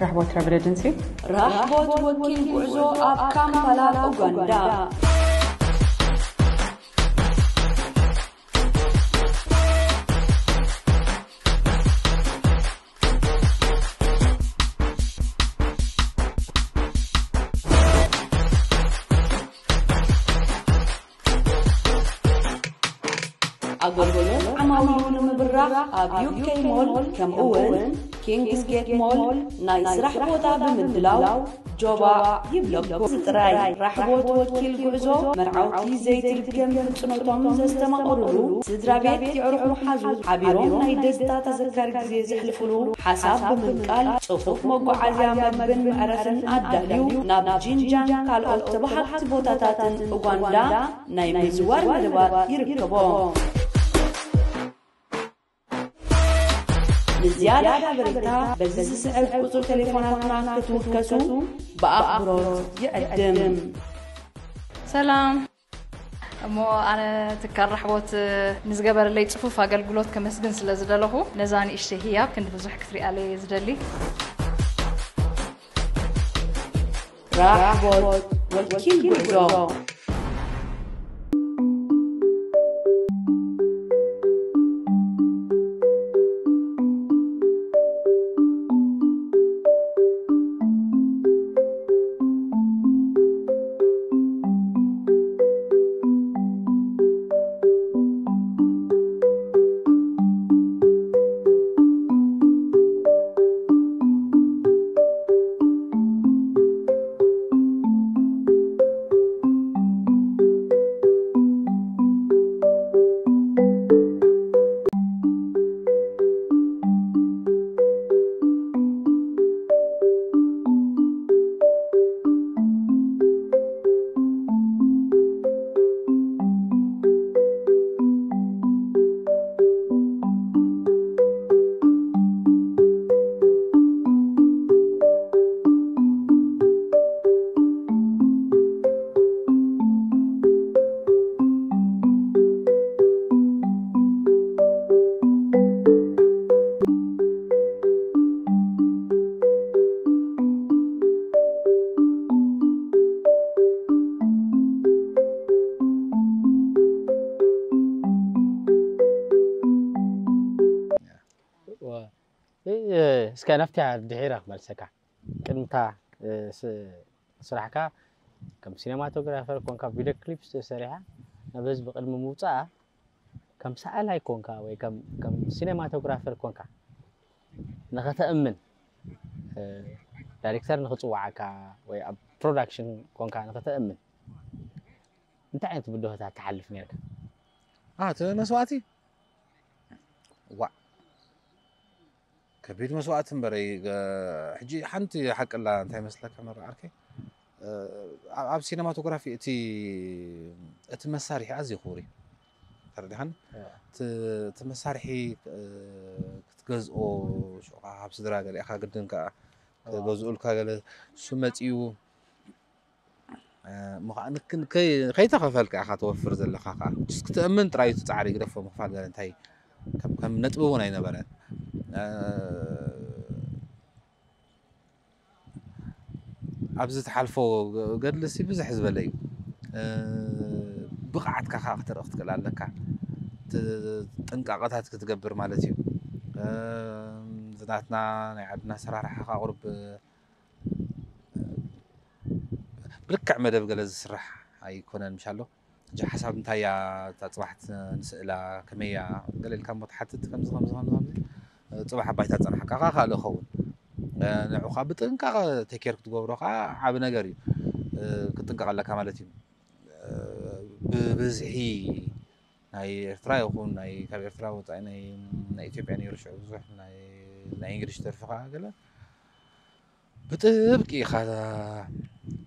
ራሕቦት ትራቨል ኤጀንሲ። ራሕቦት ወኪል ጉዕዞ ኣብ ካምፓላ ኡጋንዳ። ኣገልግሎት ዓማዊሉ ንምብራኽ ኣብ ዩኬ ሞል ከምኡ እውን ኪንግስ ጌት ሞል ናይ ስራሕ ቦታ ብምድላው ጆባ ይብለኩም። እዚ ጥራይ ራሕቦት ወኪል ጉዕዞ መርዓውቲ ዘይትድገም ሕጽኖቶም ዘስተማቕሩሉ፣ ስድራ ቤት የዕሩኽ መሓዙት ሓቢሮም ናይ ደስታ ተዘካሪ ግዜ ዘሕልፉሉ፣ ሓሳብ ብምንቃል ጽፉፍ መጓዓዝያ መግብን መዕረፍን ኣዳልዩ ናብ ጂንጃን ካልኦት ተባሃግቲ ቦታታትን ኡጋንዳ ናይ ምዝዋር መደባት ይርከቦ። ንዝያዳ ሓበሬታ በዚ ዝስዕብ ቁጽሪ ቴሌፎናትና ክትውከሱ ብኣኽብሮት ይዕድም። ሰላም። እሞ ኣነ ትካል ራሕቦት ንዝገበረለይ ጽፉፍ ኣገልግሎት ከመስግን ስለ ዝደለኹ፣ ነዛ ንእሽተይ ህያብ ክንዲ ብዙሕ ክትሪኣለይ እየ ዝደሊ። ራሕቦት ወኪል ጉዕዞ። እስከ ናብታ ድሒራ ክመልሰካ። ቅድምታ ስራሕካ ከም ሲኔማቶግራፈር ኮንካ ቪድዮ ክሊፕ ሰሪሓ ናብ ህዝቢ ቅድሚ ምውፃኣ፣ ከም ሰኣላይ ኮንካ ወይ ከም ሲኔማቶግራፈር ኮንካ ንኸተእምን፣ ዳይሬክተር ንኽፅዋዓካ ወይ ኣብ ፕሮዳክሽን ኮንካ ንኸተእምን እንታይ ዓይነት ብድሆታት ትሓልፍ ነርካ? እቲ መስዋእቲ ዋዕ ከቢድ መስዋእቲ እምበረይ። ሕጂ ሓንቲ ሓቅላ እንታይ መስለካ መራ ዓርከይ፣ ኣብ ሲነማቶግራፊ እቲ እቲ መሳርሒ ኣዝዩ ክቡር እዩ። ተረዲኻኒ? እቲ መሳርሒ ክትገዝኦ ሽዑ ካብ ስድራ ገሊእኻ ግድን ከዓ ክገዝኡልካ ገለ እሱ መፂኡ ምዃን ከይተኸፈልካ ኢኻ ተወፍር ዘለኻ ከዓ ክትእምን ጥራይ እቲ ፃዕሪ ግደፎ ምኽፋል ገለ እንታይ ከም ነጥቢ እውን ኣይነበረን። ኣብዚ ትሓልፎ ገድልሲ ብዝሕ ዝበለ እዩ። ብቕዓትካ ከዓ ክተርኢ ክትክእል ኣለካ። ጥንቃቐታት ክትገብር ማለት እዩ። ናትና ናይ ዓድና ኣሰራርሓ ከዓ ቁሩብ ብልክዕ መደብ ገለ ዝስራሕ ኣይኮነን ምሻሎ። ሕጂ ሓሳብ እንታይ እያ እታ ፅባሕ ንስእላ ከመይ እያ ገለ ኢልካ እሞ ትሓትት ከምዚ ከምዚ ከምዚ ከምዚ ፅባሕ ኣባይታ ፀናሕካ ከዓ ካልእ ኸውን ንዑ ከዓ ብጥንቃቐ ቴኬር ክትገብሮ ከዓ ዓብ ነገር እዩ። ክትጥንቀቕ ኣለካ ማለት እዩ። ብብዝሒ ናይ ኤርትራ ይኹን ናይ ካብ ኤርትራ ወፃኢ ናይ ናይ ኢትዮጵያ ነይሩ ሽዑ ብዙሕ ናይ ናይ እንግሊሽ ደርፊ ከዓ ገለ ብጥብቂ ኢኻ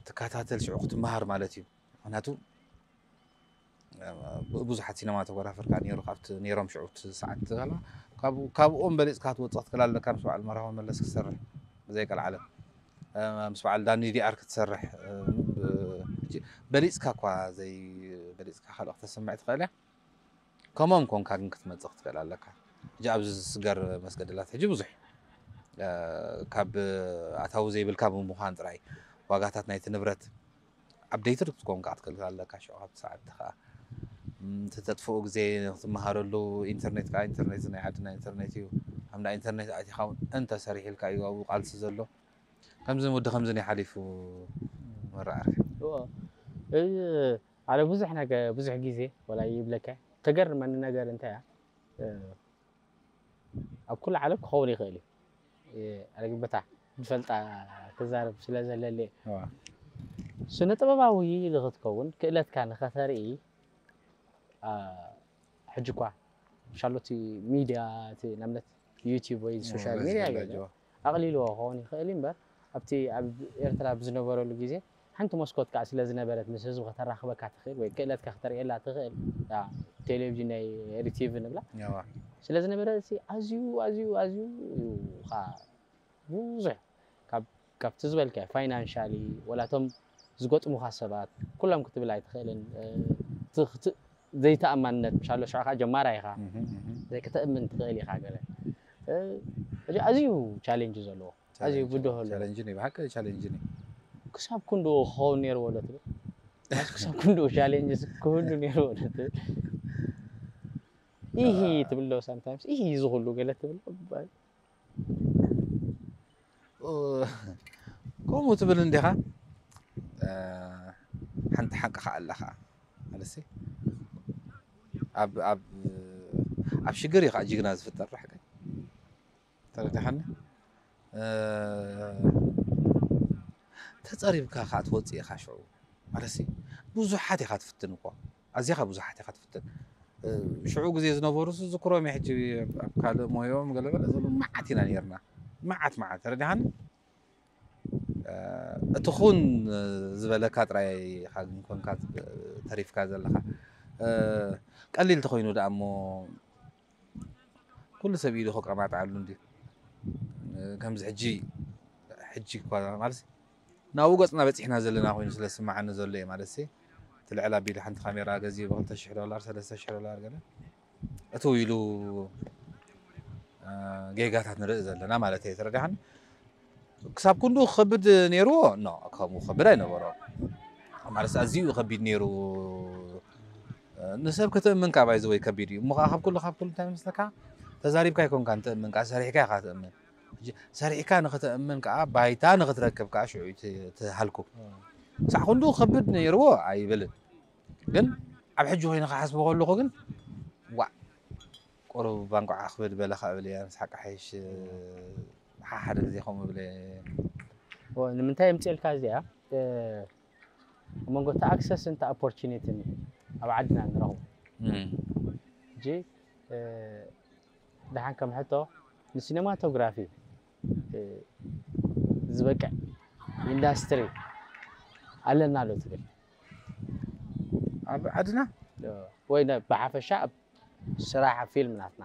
ትከታተል ሽዑ ክትመሃር ማለት እዩ። ምክንያቱ ብዙሓት ሲነማቶግራፈር ከዓ ነይሩ ካብቲ ነይሮም ሽዑ እቲ ሰዓት ትበላ ካብኦም በሊፅካ ክትወፅእ ክትክእል ኣለካ ምስ በዓል መርሃዊ መለስ ክትሰርሕ ብዘይ ቀልዓለም ምስ በዓል ዳኒ ዲኣር ክትሰርሕ በሊፅካ እኳ ዘይ በሊፅካ ካልእ ክተስምዕ ትኽእል እያ። ከምኦም ኮንካ ግን ክትመፅእ ክትክእል ኣለካ። ሕጂ ኣብዚ ዝስገር መስገድላት ሕጂ ብዙሕ ካብ ኣታዊ ዘይብልካ ብምዃን ጥራይ ዋጋታት ናይቲ ንብረት ኣፕዴትድ ክትከውን ከዓ ትክእል ኣለካ። ሽዑ ካብቲ ሰዓት ከዓ እም፣ እቲ ተጥፍኡ ግዜ ክትመሃረሉ። ኢንተርኔት ከዓ ኢንተርኔት ናይ ዓድና ኢንተርኔት እዩ። ኣብ ናይ ኢንተርኔት ኣቲኻ እውን እንተሰሪሕልካ እዩ ኣብኡ ቃልሲ ዘሎ። ከምዚ ወዲ ከምዚ ናይ ሓሊፉ መራዓርፊ እዎ። እ፣ ኣነ ብዙሕ ነገር ብዙሕ ግዜ ወላ ይብለካ ተገርመኒ ነገር እንታይ እያ እ፣ ኣብ ኩሉ ዓለም ክኸውን ይኽእል እዩ እ፣ ኣረግበታ ዝፈልጣ ክዛረብ ስለ ዘለለ እዋ። ስነ ጥበባዊ ንክትከውን ክእለትካ ንኸተርኢ ኣ፣ ሕጂ እኳ ሻሎቲ ሚድያ እቲ ንኣብነት ዩቲዩብ ወይ ሶሻል ሚድያ ገለ ኣቕሊልዎ ክኸውን ይኽእል እዩ እምበር ኣብቲ ኣብ ኤርትራ ብዝነበረሉ ግዜ ሓንቲ መስኮት ከዓ ስለ ዝነበረት ምስ ህዝቢ ከተራኽበካ ትኽእል ወይ ክእለትካ ክተርእየላ ትኽእል እታ ቴሌቪዥን ናይ ኤሪ ቲቪ ንብላ እዋ። ስለ ዝነበረ እዚ ኣዝዩ ኣዝዩ ኣዝዩ እዩ ከዓ ብዙሕ ካብ ካብቲ ዝበልካ ፋይናንሻሊ ወላቶም ዝገጥሙኻ ሰባት ኩሎም ክትብል ኣይትኽእልን እ፣ እቲ ክት- ዘይተኣማንነት ምሻሎ ሽዑ ከዓ ጀማራ ኢኻ እህም፣ እህም። ዘይክተእምን ትኽእል ኢኻ ገለ እ፣ እዚ ኣዝዩ ቻሌንጅ ዘለዎ ኣዝዩ ብድሆ ኣለዎ ቻሌንጅ እዩ፣ ብሓቂ ቻሌንጅ እዩ። ክሳብ ክንድኡ ክኸውን ነይርዎ ዶ ትብል ማለት ክሳብ ክንድኡ ቻሌንጅ ክህሉ ነይርዎ ዶ ትብል ኢሂ ትብሎ ሳምታይምስ ኢሂ ዝኽሉ ገለ ትብሎ እ፣ ከምኡ ትብል እንዲኻ እ፣ ሓንቲ ሓቂ ከዓ ኣለኻ ማለት ኣብ ኣብ ኣብ ሽግር እዩ ከዓ ጅግና ዝፍጠር ሓቂ ተረዲኻኒ እ፣ ተፀሪብካ ከዓ ትወፅእ ኢኻ ሽዑ ማለት ብዙሓት ኢኻ ትፍትን እኮ ኣዚኻ ብዙሓት ኢኻ ትፍትን እ፣ ሽዑ ግዜ ዝነበሩ ዝዝክሮም ሕጂ ኣብ ካልእ ሞዮም ገለገለ ዘሎ መዓት ኢና ነርና መዓት መዓት ተረዲኻኒ እ፣ እቲ ኹን ዝበለካ ጥራይ ኢኻ ግን ኮንካ ተሪፍካ ዘለኻ እ፣ ቀሊል ተኾይኑ ደኣ እሞ ኩሉ ሰብ ኢሉ ክቀማጥዓሉ እንዲ ከምዚ ሕጂ ሕጂ እኳ ማለት ናብኡ ገፅና በፂሕና ዘለና ኮይኑ ስለ ዝስማዓኒ ዘሎ እየ ማለት እቲ ልዕል ኣቢሉ ሓንቲ ካሜራ ገዚኡ ብክልተ ሽሕ ዶላር ሰለስተ ሽሕ ዶላር ገለ እትው ኢሉ ጌጋታት ንርኢ ዘለና ማለት እየ ተረዳሓኒ ክሳብ ክንዱ ክኸብድ ነይርዎ ኖ ከምኡ ክኸብድ ኣይነበሮ ማለት ኣዝዩ ከቢድ ነይሩ ንሰብ ከተእምን ካብ ኣይዘወይ ከቢድ እዩ እሞ ከዓ ካብ ኩሉ ካብ ኩሉ እንታይ መስለካ ተዛሪብካ ኣይኮንካ ንተእምን ከዓ ሰሪሕካ ኢካ ተእምን ሰሪሕካ ንክተእምን ከዓ ባይታ ንክትረክብ ከዓ ሽዑ ትሃልኩ ክሳዕ ክንዱ ከብድ ነይርዎ ኣይብልን ግን ኣብ ሕጂ ኮይነ ክሓስቦ ከለኩ ግን ዋዕ ቁሩብ ባንቋዓ ክብድ በለ ክብል እያ ምስ ሓቂ ሓይሽ ሓደ ግዜ ከምኡ ብለ ንምንታይ የምፅልካ እዚኣ ኣብ መንጎ እቲ ኣክሰስ እንተ ኦፖርቹኒቲ ኣብ ዓድና ንረኽቦ ሕጂ ደሓን ከም ሕቶ ንሲነማቶግራፊ ዝበቅዕ ኢንዳስትሪ ኣለና ዶ ትብል ኣብ ዓድና ወይ ብሓፈሻ ኣብ ስራሕ ፊልም ናትና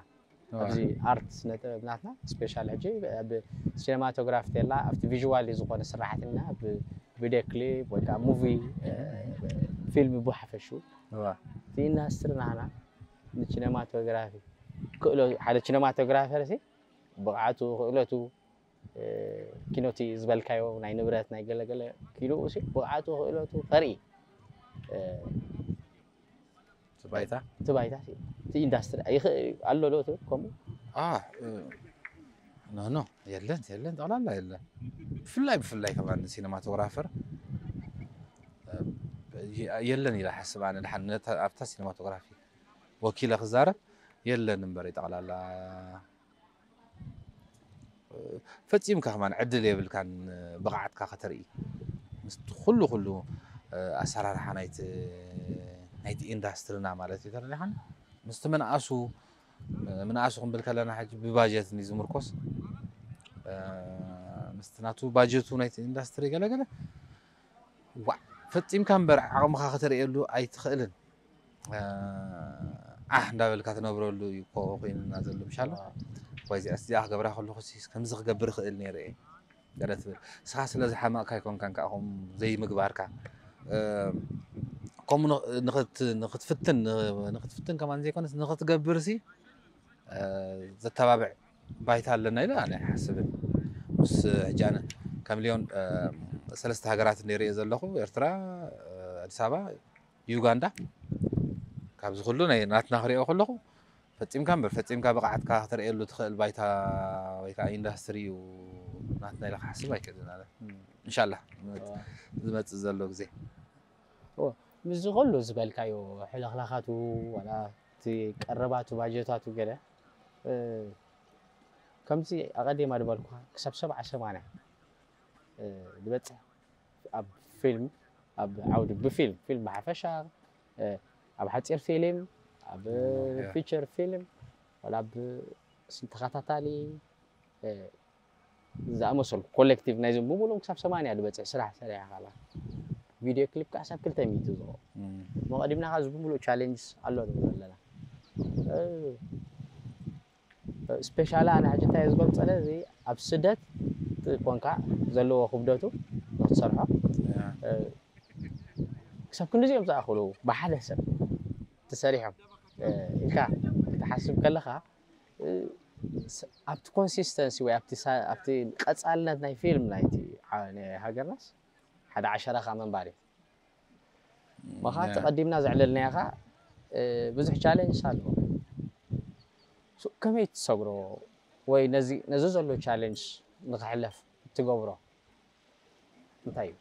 ኣብዚ ኣርት ስነ ጥበብ ናትና ስፔሻል ሕጂ ኣብ ሲነማቶግራፊ ተላ ኣብቲ ቪዥዋል ዝኾነ ስራሕትና ቪዲዮ ክሊፕ ወይ ከዓ ሙቪ ፊልም ብሓፈሹ እቲ ኢንዳስትሪ ናና ንሲነማቶግራፊ ሓደ ሲነማቶግራፈር ብቕዓቱ ክእለቱ ኪኖቲ ዝበልካዮ ናይ ንብረት ናይ ገለገለ ኪልኡ ብቕዓቱ ክእለቱ ከርኢ ባይታ እቲ ባይታ እቲ ኢንዳስትሪ ኣሎ ዶ ትብል ከምኡ ኖ የለን የለን ጠቕላላ የለን ብፍላይ ብፍላይ ከማን ሲነማቶግራፈር የለን ኢለ ሓስብ ኣነ ድሓን ኣብታ ሲነማቶግራፊ ወኪለ ክዛረብ የለን እምበር ጠቕላላ ፈፂምካ ከማን ዕድል የብልካን ብቕዓትካ ከተርኢ ምስ ኩሉ ኩሉ ኣሰራርሓ ናይቲ ናይቲ ኢንዳስትሪና ማለት እዩ ተረዲኻን ምስቲ ምንኣሱ ምንኣሱ ክንብል ከለና ሕጂ ብባጀት እዩ ዝምርኮስ ምስቲ ናቱ ባጀቱ ናይቲ ኢንዳስትሪ ገለገለ ዋዕ ፈፂምካ እምበር ዓቕምኻ ከተርእየሉ ኣይትኽእልን ዓህ እንዳበልካ ትነብረሉ እዩ እኮ ኮይኑና ዘሎ ምሻሎ ወይ እዚኣ እዚኣ ክገብራ ከለኹ ከምዚ ክገብር ይኽእል ነይረ እየ ገለ ትብል እስኻ ስለ ዝሓመቕካ ኣይኮንካን ከዓ ከም ዘይምግባርካ ከምኡ ንኽትፍትን ንኽትፍትን ከማን ዘይኮነስ ንኽትገብር ሲ ዘተባብዕ ባይታ ኣለና ኢለ ኣነ ኣይሓስብን ምስ ሕጂ ኣነ ካብ ሚልዮን ሰለስተ ሃገራት እንሪኦ ዘለኹ፣ ኤርትራ፣ ኣዲስ ኣበባ፣ ዩጋንዳ። ካብዚ ኩሉ ናይ ናትና ክሪኦ ከለኹ ፈጺምካ እምበር ፈጺምካ ብቕዓትካ ክተርእየሉ ትኽእል ባይታ ወይ ከዓ ኢንዳስትሪ እዩ ናትና ኢለ ክሓስብ ኣይክእልን ኣነ። እንሻላ ዝመፅእ ዘሎ ግዜ። ምስዚ ኩሉ ዝበልካዮ ሕልኽላኻቱ ዋላ እቲ ቀረባቱ ባጀታቱ ገለ ከምዚ ኣቐዲማ ዝበልኩኻ ክሳብ ሰብዓ ሰማንያ ዝበፅሕ ኣብ ፊልም ኣብ ዓውዲ ብፊልም ፊልም ብሓፈሻ ኣብ ሓፂር ፊልም ኣብ ፊቸር ፊልም ዋላ ኣብ ተኸታታሊ ዝኣመሰሉ ኮሌክቲቭ ናይዞም ብምሉኦም ክሳብ ሰማንያ ዝበፅሕ ስራሕ ሰሪሕኻ ኣለኻ። ቪድዮ ክሊፕ ከዓ ክሳብ ክልተ ሚእቲ ዝኸውን እሞ ቀዲምና ከዓ እዚ ብምሉእ ቻሌንጅስ ኣሎ ንብል ኣለና። ስፔሻሊ ኣነ ሕጂ እንታይ ዝገልፀለ እዚ ኣብ ስደት ኮንካ ዘለዎ ክብደቱ ንክትሰርሖ ክሳብ ክንዲዚኦም ዝኣኽሉ ብሓደ ሰብ ተሰሪሖም ኢልካ ክትሓስብ ከለኻ ኣብቲ ኮንሲስተንሲ ወይ ኣብቲ ቀፃልነት ናይ ፊልም ናይቲ ሃገርናስ ሓደ ዓሸራኻ ምንባር እዩ። መኻ ተቐዲምና ዘዕለልናዮ ኸዓ ብዙሕ ቻሌንጅ ኣሎ። ከመይ ትሰግሮ ወይ ነዚ ዘሎ ቻሌንጅ ንኽሕለፍ እትገብሮ እንታይ እዩ?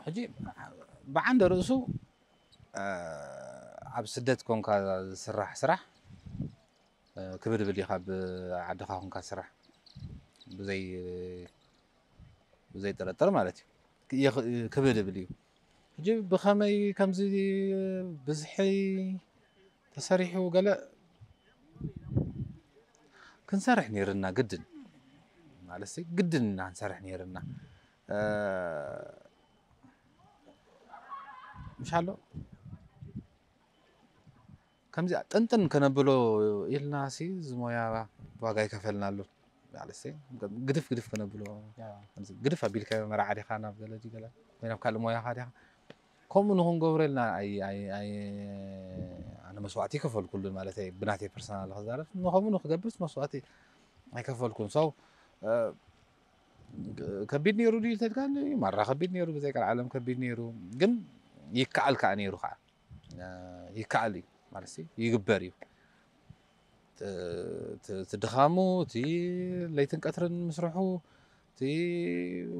ሕጂ ብዓንደ ርእሱ ኣብ ስደት ኮንካ ዝስራሕ ስራሕ ክብድብል እዩ ካብ ዓድኻ ኮንካ ስራሕ ብዘይ ብዘይ ጥርጥር ማለት እዩ ክብድብል እዩ። ሕጂ ብኸመይ ከምዚ ብዝሒ ተሰሪሑ ገለ ክንሰርሕ ነይርና ግድን ማለት ግድን ኢና ክንሰርሕ ነይርና ምሽ ኣሎ ከምዚ ጥንጥን ከነብሎ ኢልና ሲ ዝሞያ ዋጋ ይከፈልና ኣሎ ግድፍ ግድፍ ከነብሎ ግድፍ ኣቢልካ መርዓ ዲኻ ናብ ገለ ገለ ወይ ናብ ካልእ ሞያኻ ዲኻ ከምኡ ንክንገብሮ ኢልና ኣነ መስዋዕቲ ይከፈልኩሉን ማለት ብናተይ ፐርሰናል ክዛረብ ንከምኡ ንክገብርስ መስዋዕቲ ኣይከፈልኩን ሰው ከቢድ ነይሩ ድዩ ተልካ ማራ ከቢድ ነይሩ ብዘይ ቀልዓለም ከቢድ ነይሩ ግን ይከኣል ከዓ ነይሩ ከዓ ይከኣል እዩ ማለት ይግበር እዩ እቲ ድኻሙ እቲ ለይትን ቀትርን ምስርሑ እቲ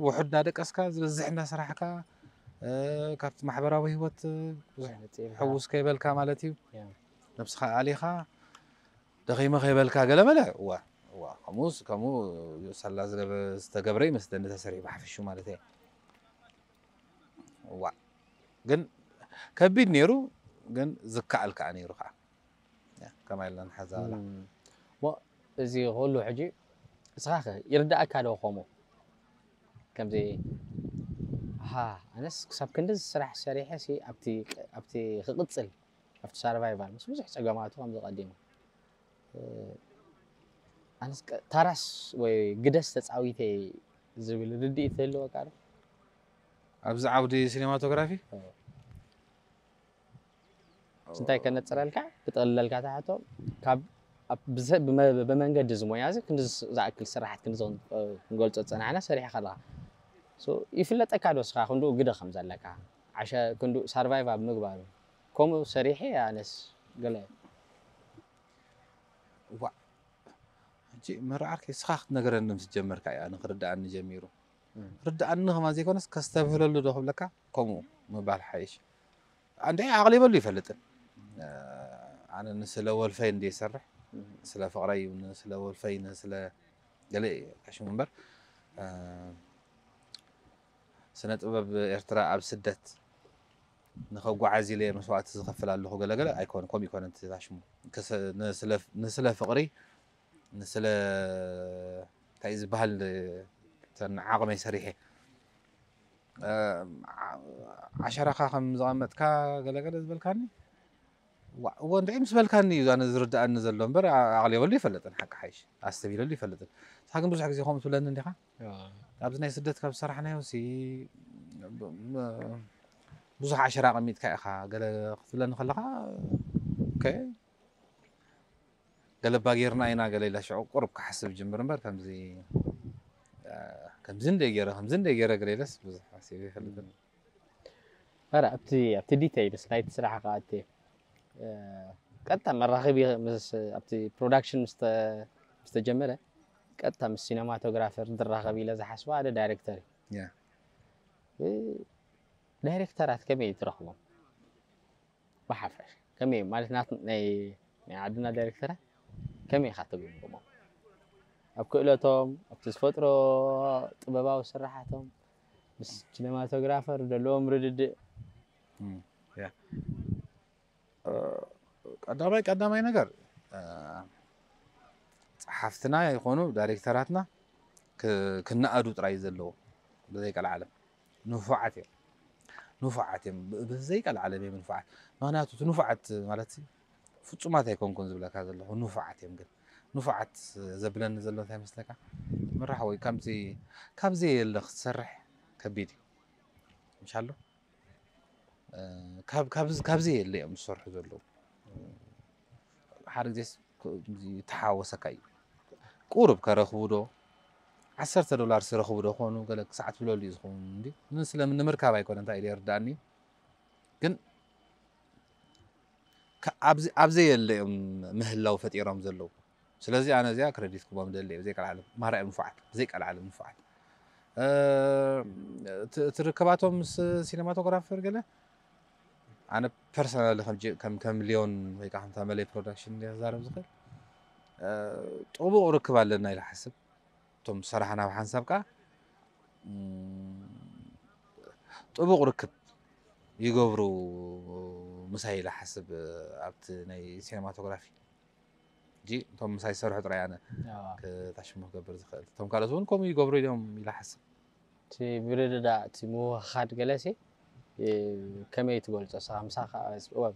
ውሑድ እናደቀስካ ዝበዝሕ እናስራሕካ ካብቲ ማሕበራዊ ህይወት ብዙሕ ሕውስ ከይበልካ ማለት እዩ ነብስኻ ኣሊኻ ደኺመ ከይበልካ ገለመለ እዋ እዋ ከምኡስ ከምኡ ሳላ ዝተገብረ ይመስለኒ ተሰሪሑ ብሓፈሹ ማለት እየ እዋ ግን ከቢድ ነይሩ ግን ዝከኣል ከዓ ነይሩ ከዓ ከማ ኢልና ንሓዛ በላ እዚ ኩሉ ሕጂ እስኻ ይርዳእካ ዶ ከምኡ ከምዚ ኣነስ ክሳብ ክንዲ ስራሕ ሰሪሐ ኣብቲ ክቕፅል ኣብቲ ሳርቫይቫል ምስ ብዙሕ ፀገማቱ ከም ዝቐዲሙ ኣነስ ታራስ ወይ ግደስ ተፃዊተ ዝብል ርድኢት ዝህልወካ ዶ ኣብዚ ዓውዲ ሲኔማቶግራፊ እንታይ ከነፅረልካ ክጥቕልለልካ ትሓቶ ካብ ብመንገዲ እዚ ሞያ እዚ ክንዲ ዝኣክል ስራሓት ክንዲ ክንገልፆ ዝፀናሕና ሰሪሕካ ኣለካ ይፍለጠካ ዶ ስኻ ክንድኡ ግደ ከም ዘለካ ዓሸ ክንድኡ ሳርቫይቭ ኣብ ምግባሩ ከምኡ ሰሪሐ ኣነስ ገለ እዋ ሕጂ መርዓርከይ ስኻ ክትነገረኒ ምስ ጀመርካ እዩ ኣነ ክርድኣኒ ጀሚሩ ርድኣኒ ከማ ዘይኮነስ ከስተብህለሉ ዶ ክብለካ ከምኡ ምባል ሓይሽ ኣንደ ኣቕሊበሉ ይፈልጥን ኣነ ንስለ ወልፈይ እንደ ይሰርሕ ስለ ፍቕረይ ስለ ወልፈይ ስለ ገለ ሽሙ እምበር ስነ ጥበብ ኤርትራ ኣብ ስደት ንኸጓዓዝ ኢለ መስዋእቲ ዝኸፍል ኣለኹ ገለገለ ኣይኮነ ከምኡ ይኮነ ሽሙ ንስለ ፍቕሪ ንስለ እንታይ ዝበሃል ተን ዓቕመይ ሰሪሐ ዓሸራኻ ከም ዘቐመጥካ ገለገለ ዝበልካኒ እዎ እንድዒ ምስ በልካኒ እዩ ኣነ ዝርድኣኒ ዘሎ እምበር ኣቕሊበሉ ይፈልጥን ሓቂ ሓይሽ ኣስተቢለሉ ይፈልጥን ንስኻ ግን ብዙሕ ግዜ ከምኡ ትብለኒ እንዲኻ ኣብዚ ናይ ስደት ካብ ዝሰራሕናዮ ሲ ብዙሕ ዓሸራ ኣቐሚጥካ ኢኻ ገለ ክትብለኒ ከለኻ ገለባ ጌርና ኢና ገለ ኢላ ሽዑ ቁሩብ ክሓስብ ጅምር እምበር ከምዚ ከምዚ እንደ ገይረ ከምዚ እንደ ገይረ ገለ ኢለስ ብዙሕ ሓሲብ ይፈልጥን። ኧረ ኣብቲ ኣብቲ ዲቴይልስ ናይቲ ስራሕ ከኣቲ ቀጥታ መራኸቢ ምስ ኣብቲ ፕሮዳክሽን ምስ ተጀመረ ቀጥታ ምስ ሲነማቶግራፈር ዝራኸብ ኢለ ዝሓስቦ ሓደ ዳይሬክተር እዩ። ዳይሬክተራት ከመይ ትረኽቦም? ብሓፈሽ ከመይ ማለት ናይ ናይ ዓድና ዳይሬክተራት ከመይ ኢኻ ትግምግሞም? ኣብ ክእለቶም ኣብቲ ዝፈጥሮ ጥበባዊ ስራሓቶም ምስ ሲነማቶግራፈር ዘለዎም ርድድእ ቀዳማይ ቀዳማይ ነገር ጸሓፍትና ይኾኑ ዳይሬክተራትና ክነኣዱ ጥራይ ዘለዎ ብዘይ ቀልዓለም ንፉዓት እዮም። ንፉዓት እዮም። ብዘይ ቀልዓለም እዮም ንፉዓት። ምክንያቱ እቲ ንፉዓት ማለት ፍጹማት ኣይኮንኩን ዝብለካ ዘለኹ ንፉዓት እዮም። ግን ንፉዓት ዘብለኒ ዘሎ እንታይ መስለካ? ምራሕ ወይ ከምዚ ካብዚ የለ ክትሰርሕ ከቢድ እዩ። ምሻሎ ካብዚ የለ እዮም ዝሰርሑ ዘለዉ። ሓደ ግዜስ ይተሓወሰካ እዩ። ቁሩብ ከረኽቡ ዶ ዓሰርተ ዶላር ዝረኽቡ ዶ ኮኑ ገለ ክሳዕ ትብለሉ እዩ ዝኸውን። እንዲ ስለምን ንምርካብ ኣይኮነ እንታይ ኢለ ይርዳእኒ። ግን ኣብዘየለ እዮም ምህላው ፈጢሮም ዘለዉ። ስለዚ ኣነ እዚኣ ክረዲት ክቦም ደሊ ብዘይ ቀልዓለም ማራ እዮም ንፉዓት ብዘይ ቀልዓለም ንፉዓት። እቲ ርክባቶም ምስ ሲነማቶግራፈር ገለ ኣነ ፐርሰናሊ ከም ከም ሊዮን ወይ ከዓ ከምታ መለይ ፕሮዳክሽን እንደ ክዛረብ ዝኽእል ጥቡቕ ርክብ ኣለና ኢለ ሓስብ። እቶም ዝሰራሕና ብሓንሳብ ከዓ ጥቡቕ ርክብ ይገብሩ ምሳይ ኢለ ሓስብ ኣብቲ ናይ ሲነማቶግራፊ እጂ እቶም ምሳይ ዝሰርሑ ጥራይ ኣነ ክታሽሙ ክገብር ዝኽእል እቶም ካልኦት እውን ከምኡ ይገብሩ ኢሎም ኢለ ሓስብ። እቲ ምርድዳእ እቲ ምውህኻድ ገለሲ ከመይ ትገልፆ?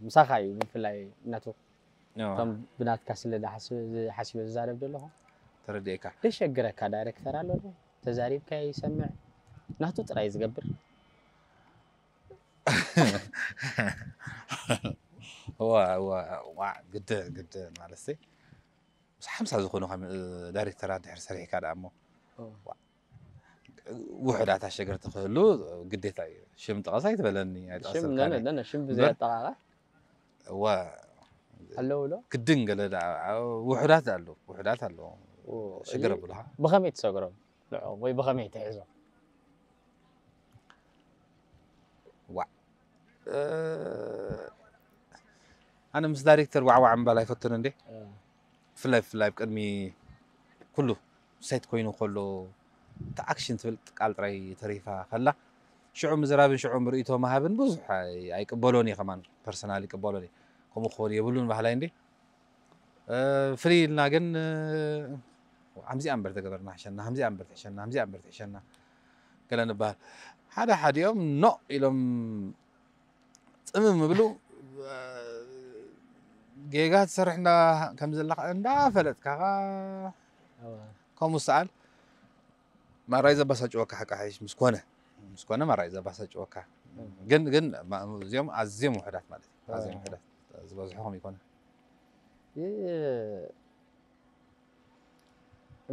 ምሳኻ እዩ ብፍላይ እናቱ ከም ብናትካ ስለ ሓሲበ ዝዛረብ ዘለኹ ተረዲእካ ደሸግረካ ዳይሬክተር ኣሎ ዶ ተዛሪብካ ይሰምዕ ናቱ ጥራይ ዝገብር ዋ ዋ ዋ ግደ ግደ ማለት ምስ ሓምሳ ዝኾኑ ከም ዳይሬክተራት ድሕር ሰሪሕካ ደኣ እሞ ውሕዳት ኣሸገርቲ ክህሉ ግዴታ እዩ። ሽም ጥቐስ ኣይትበለኒ ኣይጠቐስልካኒ። ሽም ብዘይ ኣጠቓቓ እዋ ኣለዉ ዶ? ግድን ገለ ደኣ ውሕዳት ኣሎ ውሕዳት ኣሎ ሽግር ኣብሉኻ። ብኸመይ ትሰግሮም ንዕኦም ወይ ብኸመይ ትሕዞም? ዋዕ ኣነ ምስ ዳይሬክተር ዋዕዋዕ ምባል ኣይፈቱን እንዴ። ብፍላይ ብፍላይ ኣብ ቅድሚ ኩሉ ሰይት ኮይኑ ከሎ እቲ ኣክሽን ትብል ቃል ጥራይ ተሪፋ ከላ ሽዑ ምዝራብን ሽዑ ምርእቶ ምሃብን ብዙሕ ኣይቅበሎን እየ ከማን ፐርሰናል ይቅበሎን እየ። ከምኡ ክኸውን የብሉን ባህላይ እንዴ። ፍልይ ኢልና ግን ኣምዚኣ እምበር ተገበርና ሕሸና ኣምዚኣ እምበር ትሕሸና ኣምዚኣ እምበር ትሕሸና ገለ ንበሃል ሓደ ሓዲኦም ኖ ኢሎም ፅምም ምብሉ ጌጋ ትሰርሕ እንዳ ከም ዘለካ እንዳፈለጥካ ከምኡ ሰኣል ማራይ ዘባሳጭወካ ሓቂ ሓይሽ ምስ ኮነ ምስ ኮነ ማራይ ዘባሳጭወካ ግን ግን እዚኦም ኣዝዮም ውሕዳት ማለት እዩ ኣዝዮም ውሕዳት ዝበዝሑ ከም ይኮነ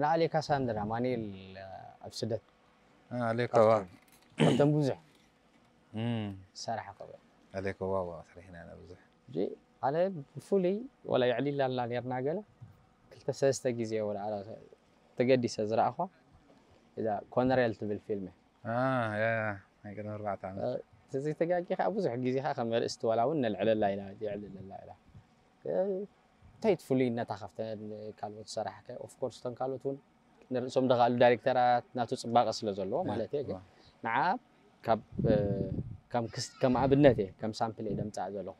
ንኣሌካሳንድራ ማኔል ኣብ ስደት ኣሌኮዋ ካብቶም ብዙሕ እም፣ ሰራሕ ከበ ኣሌኮዋ ዋ ሰሪሕና ኢና ብዙሕ ኣነ ብፍሉይ ወላ የዕሊላልና ኔርና ገለ ክልተ ሰለስተ ግዜ ወላ ኣላ ተገዲሰ ዝረኣኹዋ እዛ ኮነሬል ትብል ፊልም እያ። ያ ናይ ቅድሚ ኣርባዕተ ዓመት እዚ ተጋጊ ከዓ ብዙሕ ግዜ ከዓ ከም ኣርእስቲ ዋላ እውን ነልዕለላ ኢና የዕልለላ ኢላ እንታይ እቲ ፍሉይነታ ካብተን ካልኦት ሰራሕከ ኦፍኮርስ እተን ካልኦት እውን ንርእሶም ደኻሉ ዳይሬክተራት ናቱ ፅባቐ ስለ ዘለዎ ማለት እየ ግን ንዓ ካብ ከም ኣብነት እየ ከም ሳምፕል እየ ደምፃእ ዘለኹ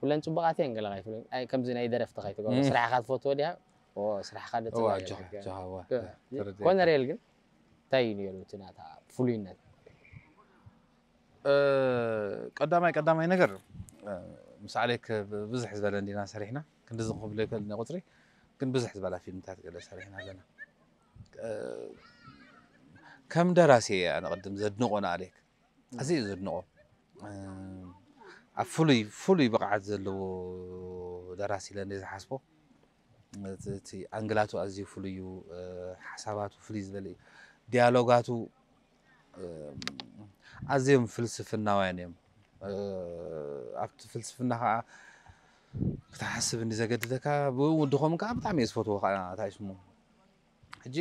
ኩለን ፅቡቃት እየን ገለ ካይትብለኝ ከምዚ ናይ ደረፍቲ ካይትገብሮ ስራሕካ ትፈትዎ ዲያ ስራሕካ ደፅላ ኮነሬል ግን እንታይ እዩ ነይሩ እቲ ናታ ፍሉይነት እ፣ ቀዳማይ ቀዳማይ ነገር እ፣ ምስ ኣሌክ ብ- ብዝሕ ዝበለ እንዲና ሰሪሕና ክንድዚ ክብሎ ይክእል ቁፅሪ ግን ብዝሕ ዝበላ ፊልምታት ገለ ሰሪሕና ኣለና እ፣ ከም ደራሲ እየ ኣነ ቅድም ዘድንቆ ንኣሌክ ኣዝየ ዘድንቆ እ፣ ኣብ ፍሉይ ፍሉይ ብቕዓት ዘለዎ ደራሲ ኢለ እንደ ዝሓስቦ እቲ ኣንግላቱ ኣዝዩ ፍሉይ እዩ። ሓሳባቱ ፍልይ ዝበለ እዩ። ዲያሎጋቱ ኣዝዮም ፍልስፍናውያን እዮም። ኣብቲ ፍልስፍና ከዓ ክትሓስብ እንዲ ዘገድደካ፣ ብኡ ድኾም ከዓ ብጣዕሚ እየ ዝፈትዎ ከዓ እንታይ ስሙ። ሕጂ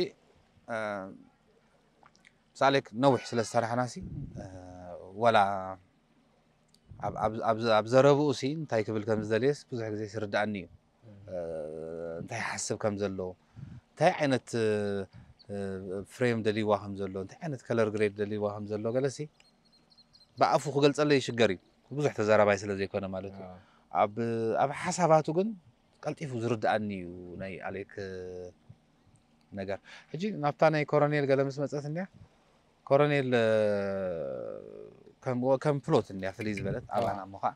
ምሳሌ ነዊሕ ስለ ዝሰራሕና ሲ፣ ዋላ ኣብ ዘረብኡ ሲ እንታይ ክብል ከም ዝደልየስ ብዙሕ ግዜ ይርድኣኒ እዩ። እንታይ ሓስብ ከም ዘሎ፣ እንታይ ዓይነት ፍሬም ደልይዋ ከም ዘሎ፣ እንታይ ዓይነት ከለር ግሬድ ደልይዋ ከም ዘሎ ገለሲ ብኣፉ ክገልፀለይ ይሽገር እዩ። ብዙሕ ተዛራባይ ስለ ዘይኮነ ማለት እዩ። ኣብ ኣብ ሓሳባቱ ግን ቀልጢፉ ዝርድኣኒ እዩ ናይ ኣሌክ ነገር። ሕጂ ናብታ ናይ ኮሮኔል ገለ ምስ መፀት እንድያ፣ ኮሮኔል ከም ከም ፕሎት እንድያ ፍልይ ዝበለት ኣባና እሞ ከዓ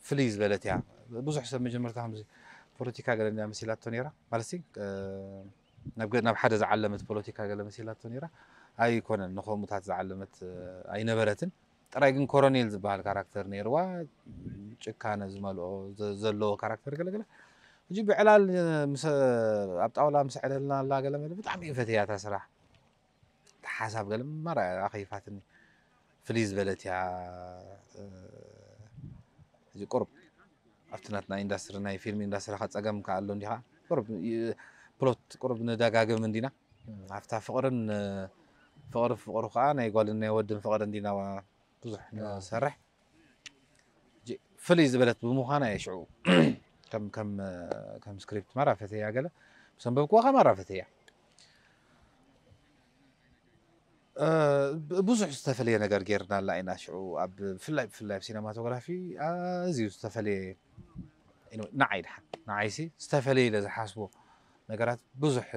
ፍልይ ዝበለት እያ። ብዙሕ ሰብ መጀመርታ ከምዚ ፖለቲካ ገለ እንድያ መሲላቶ ነይራ ማለት ሲ፣ ናብ ገ- ናብ ሓደ ዝዓለመት ፖለቲካ ገለ መሲላቶ ነይራ። ኣይኮነን፣ ንከምኡታት ዝዓለመት ኣይነበረትን። ጥራይ ግን ኮሮኔል ዝበሃል ካራክተር ነይርዋ፣ ጭካነ ዝመልኦ ዘ- ዘለዎ ካራክተር ገለገለ። ሕጂ ብዕላል ምስ ኣብ ጣውላ ምስ ዕለልና ኣላ ገለ መለ ብጣዕሚ እዩ ፈትያ እታ ስራሕ። እታ ሓሳብ ገለ መራ ኣኸይፋትኒ። ፍልይ ዝበለት እያ። እዚ ቁርብ ኣብቲ ናትና ኢንዳስትሪ፣ ናይ ፊልም ኢንዳስትሪ ካ ፀገም ከ ኣሎ እንዲኻ። ቁርብ ፕሎት ቁርብ ንደጋግም እንዲና። ኣብታ ፍቕርን ፍቕሪ ፍቕሩ ከዓ ናይ ጓልን ናይ ወድን ፍቕሪ እንዲና ብዙሕ ንሰርሕ። ፍልይ ዝበለት ብምዃና እየ ሽዑ ከም ከም ከም ስክሪፕት ማራ ፈተያ ገለ ምስ ኣንበብክዋ ከማራ ፈተያ። ብዙሕ ዝተፈለየ ነገር ጌርናላ ኢና ሽዑ ኣብ ብፍላይ ብፍላይ ኣብ ሲነማቶግራፊ ኣዝዩ ዝተፈለየ። ንዓይ ድሓን ንዓይሲ ዝተፈለየ ኢለ ዝሓስቦ ነገራት ብዙሕ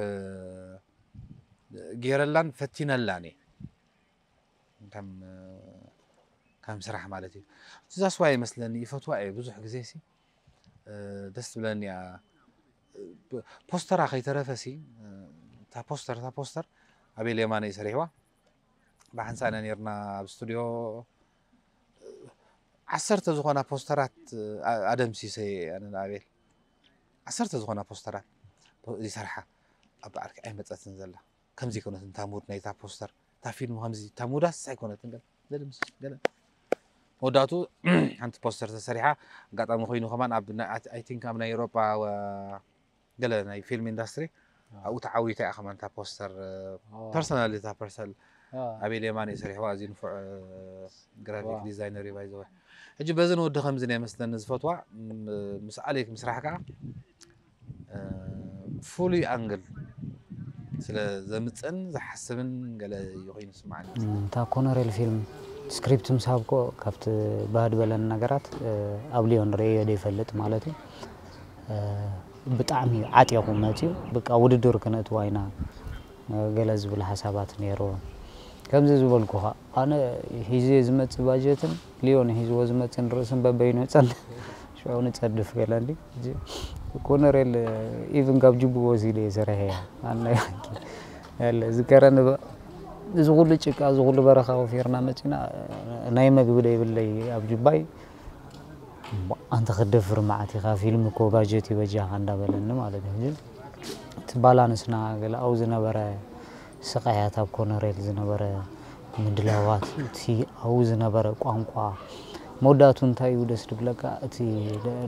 ጌረላን ፈቲነላን እየ። ከም ከም ስራሕ ማለት እዩ። እዛ ስዋ ይመስለኒ ይፈትዋ እየ ብዙሕ ግዜ ሲ ደስ ትብለኒ እያ። ፖስተራ ከይተረፈ ሲ እታ ፖስተር እታ ፖስተር ኣቤል የማነ እዩ ሰሪሕዋ። ብሓንሳእና ነርና ኣብ ስቱድዮ ዓሰርተ ዝኾና ፖስተራት ኣደምሲሰ ኣነ ንኣቤል ዓሰርተ ዝኾና ፖስተራት ይሰርሓ ኣብ ዓርኪ ኣይመፀትን ዘላ። ከምዚ ይኮነት እንታ ሙድ ናይታ ፖስተር እታ ፊልም ከምዚ እታ ሙዳስ ኣይኮነትን ገለ ዘደምስስ ገለ መወዳእቱ ሓንቲ ፖስተር ተሰሪሓ ኣጋጣሚ ኮይኑ ከማን ኣብ I think ኣብ ናይ ኤሮጳ ገለ ናይ ፊልም ኢንዳስትሪ ኣብኡ ተዓዊታ እያ ከማን እታ ፖስተር። ፐርሰናል እታ ፐርሰል ኣቤል የማነ እዩ ሰሪሕዋ ኣዝዩ ንፉዕ ግራፊክ ዲዛይነር እዩ ባይዘወ። ሕጂ በዚ ንወዲ ከምዚ ናይ መስለኒ ዝፈትዋ ምስ ኣሌክ ምስራሕ ከዓ ፍሉይ ኣንግል ስለ ዘምፅእን ዝሓስብን ገለ እዩ ኮይኑ ስማዓኒ። እታ ኮነሬል ፊልም ስክሪፕት ምስ ሃብኮ ካብቲ ባህድ በለን ነገራት ኣብ ሊዮን ርእዮ ዘይፈልጥ ማለት እዩ። ብጣዕሚ ዓጢቑ መፅዩ። በቃ ውድድር ክነእትዋ ኢና ገለ ዝብል ሓሳባት ነይርዎ። ከምዚ ዝበልኩኻ ኣነ ሂዝየ ዝመፅእ ባጀትን ሊዮን ሂዝዎ ዝመፅእን ርእስን በበይኑ ፀን ሽዑ ንፀድፍ ገለ እንዲ ኮነሬል ኢቭን ካብ ጅቡ ወሲደ እየ ሰሪሐያ። ኣነ ያለ ዝከረን እዚ ኩሉ ጭቃ እዚ ኩሉ በረኻ ወፊርና መፂና ናይ መግቢ ደይብለይ ኣብ ጅባይ ኣንተ ክደፍር መዓት ኢኻ ፊልም እኮ ባጀት ይበጃኻ እንዳበለኒ ማለት እዩ። እቲ ባላንስና ገለ ኣብኡ ዝነበረ ስቓያት ኣብ ኮነሬል ዝነበረ ምድላዋት እቲ ኣብኡ ዝነበረ ቋንቋ መወዳእቱ እንታይ እዩ ደስ ድብለካ እቲ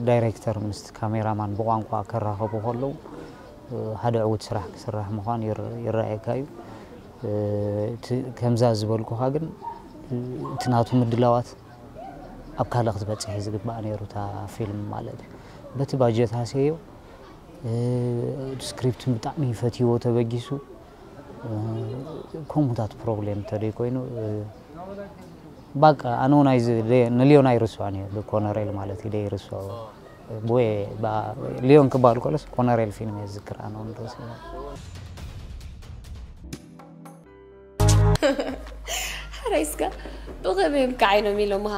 ዳይሬክተር ምስ ካሜራማን ብቋንቋ ከራኸቡ ከለዉ ሓደ ዕዉት ስራሕ ክስራሕ ምዃን ይረኣየካ እዩ። ከምዛ ዝበልኩኻ ግን እቲ ናቱ ምድላዋት ኣብ ካልእ ክትበፅሕ እዩ ዝግባእ ነይሩ እታ ፊልም ማለት እዩ። በቲ ባጀት ሃስየዮ እቲ ስክሪፕትን ብጣዕሚ ፈትይዎ ተበጊሱ ከምኡታት ፕሮብሌም እንተደይ ኮይኑ ባቃ ኣነ እውን ኣይዝ ንሊዮን ኣይርስዖን እየ ብኮነሬል ማለት እዩ ደይርስዖ ብወ ሊዮን ክበሃል ከሎስ ኮነሬል ፊልም እየ ዝዝክር ኣነ እውን ርስ ሓራይ ስጋ ብኸመይ እዮም ከዓይኖም ኢሎምኻ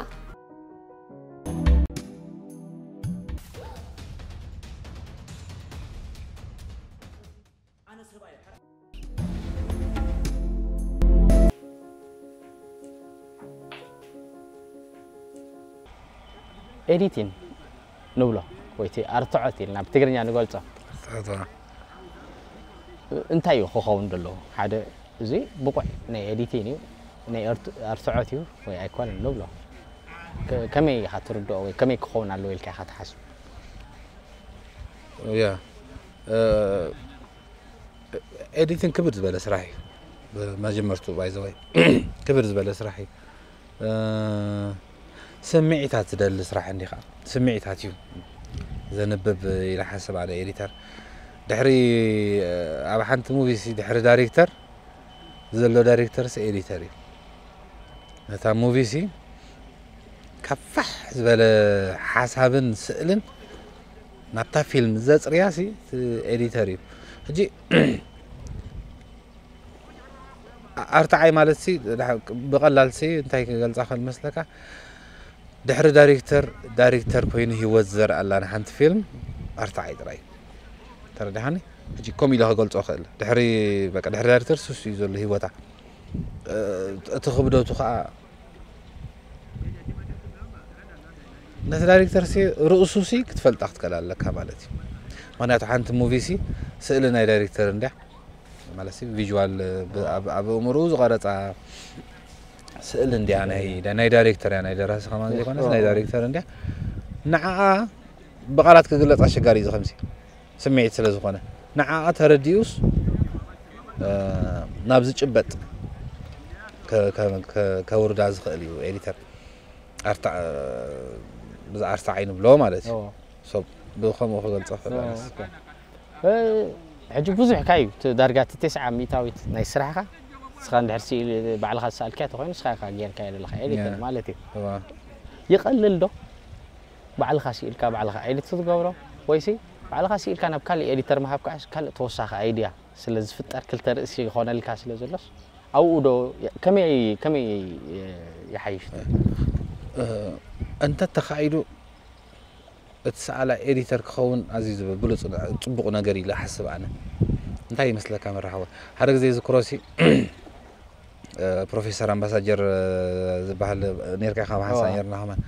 ኤዲቲን ንብሎ ወይ ኣርትዖት ኢልና ብትግርኛ ንገልጾ እታ እንታይ እዩ ክኸውን ዘለዎ? ሓደ እዚ ብቑዕ ናይ ኤዲቲን እዩ፣ ናይ ኣርት- ኣርትዖት እዩ ወይ ኣይኮነን ንብሎ። ከ- ከመይ ኢኻ ትርድኦ ወይ ከመይ ክኸውን ኣለዎ ኢልካ ኢኻ ትሓስብ? ያ ኤዲቲንግ ክብር ዝበለ ስራሕ እዩ። ብመጀመርቱ ባይዘወይ ክብር ዝበለ ስራሕ እዩ። ስምዒታት ዝደሊ ስራሕ እንዲኻ ስምዒታት እዩ ዘንብብ ኢለ ሓስብ ኣነ ኤዲተር። ድሕሪ ኣብ ሓንቲ ሙቪ ሲ ድሕሪ ዳይሬክተር ዘሎ ዳይሬክተር ሲ ኤዲተር እዩ። ነታ ሙቪ ሲ ካብ ፋሕ ዝበለ ሓሳብን ስእልን ናብታ ፊልም ዘፅርያ ሲ ኤዲተር እዩ። ሕጂ ኣርትዓይ ማለት ሲ ብቐላል ሲ እንታይ ክገልፃ ክእል መስለካ? ድሕሪ ዳይሬክተር ዳይሬክተር ኮይኑ ህይወት ዝዘርኣላ ንሓንቲ ፊልም ኣርትዓይ ጥራይ። ተረዲሓኒ? ሕጂ ከምኡ ኢለ ክገልፆ ክእል። ድሕሪ በቃ ድሕሪ ዳይሬክተር ሱስ እዩ ዘሎ ህይወታ። እቲ ክብደቱ ከዓ ነቲ ዳይሬክተር ሲ ርእሱ ሲ ክትፈልጣ ክትከል ኣለካ ማለት እዩ። ምክንያቱ ሓንቲ ሙቪ ሲ ስእሊ ናይ ዳይሬክተር እንድያ ማለት ሲ ቪዥዋል ኣብ እምርኡ ዝቐረፃ ስእሊ እንድያ ናይ ናይ ዳይሬክተር እያ ናይ ደራሲ ከማን ዘይኮነስ ናይ ዳይሬክተር እንድያ ንዓኣ ብቃላት ክግለፅ ኣሸጋሪ እዩ ከምዚ ስምዒት ስለ ዝኾነ ንዓኣ ተረዲኡስ ናብ ዝጭበጥ ከውርዳ ዝኽእል እዩ ኤዲተር ኣርታ ብዛ ኣርታ ዓይኑ ብሎ ማለት እዩ ሰብ ብኸምኡ ክገልፆ ክእል ሕጂ ብዙሕ ካዩ ዳርጋ እቲ ተስዓ ሚእታዊት ናይ ስራሕካ ንስኻ እንድሕር ስኢል ባዕልኻ ዝሰኣልካያ ተኮይኑ ንስኻ ኢኻ ጌርካዮ ዘለኻ ኤዲተር ማለት እዩ ይቐልል ዶ ባዕልኻ ስኢልካ ባዕልኻ ኤዲት ክትገብሮ ወይሲ ባዕልኻ ስኢልካ ናብ ካልእ ኤዲተር ምሃብ ከዓ ካልእ ተወሳኺ ኣይድያ ስለ ዝፍጠር ክልተ ርእሲ ይኾነልካ ስለ ዘሎስ ኣብኡ ዶ ከመይ ከመይ ይሓይሽ እንተ ተኻኢዱ እቲ ሰኣላ ኤዲተር ክኸውን ኣዝዩ ዝብል ብሉፅ ፅቡቕ ነገር ኢለ ሓስብ ኣነ እንታይ ይመስለካ መራሕወ ሓደ ግዜ ዝክሮሲ ፕሮፌሰር ኣምባሳጀር ዝበሃል ኔርካ ኢኻ መሓንሳ ኔርና ከማን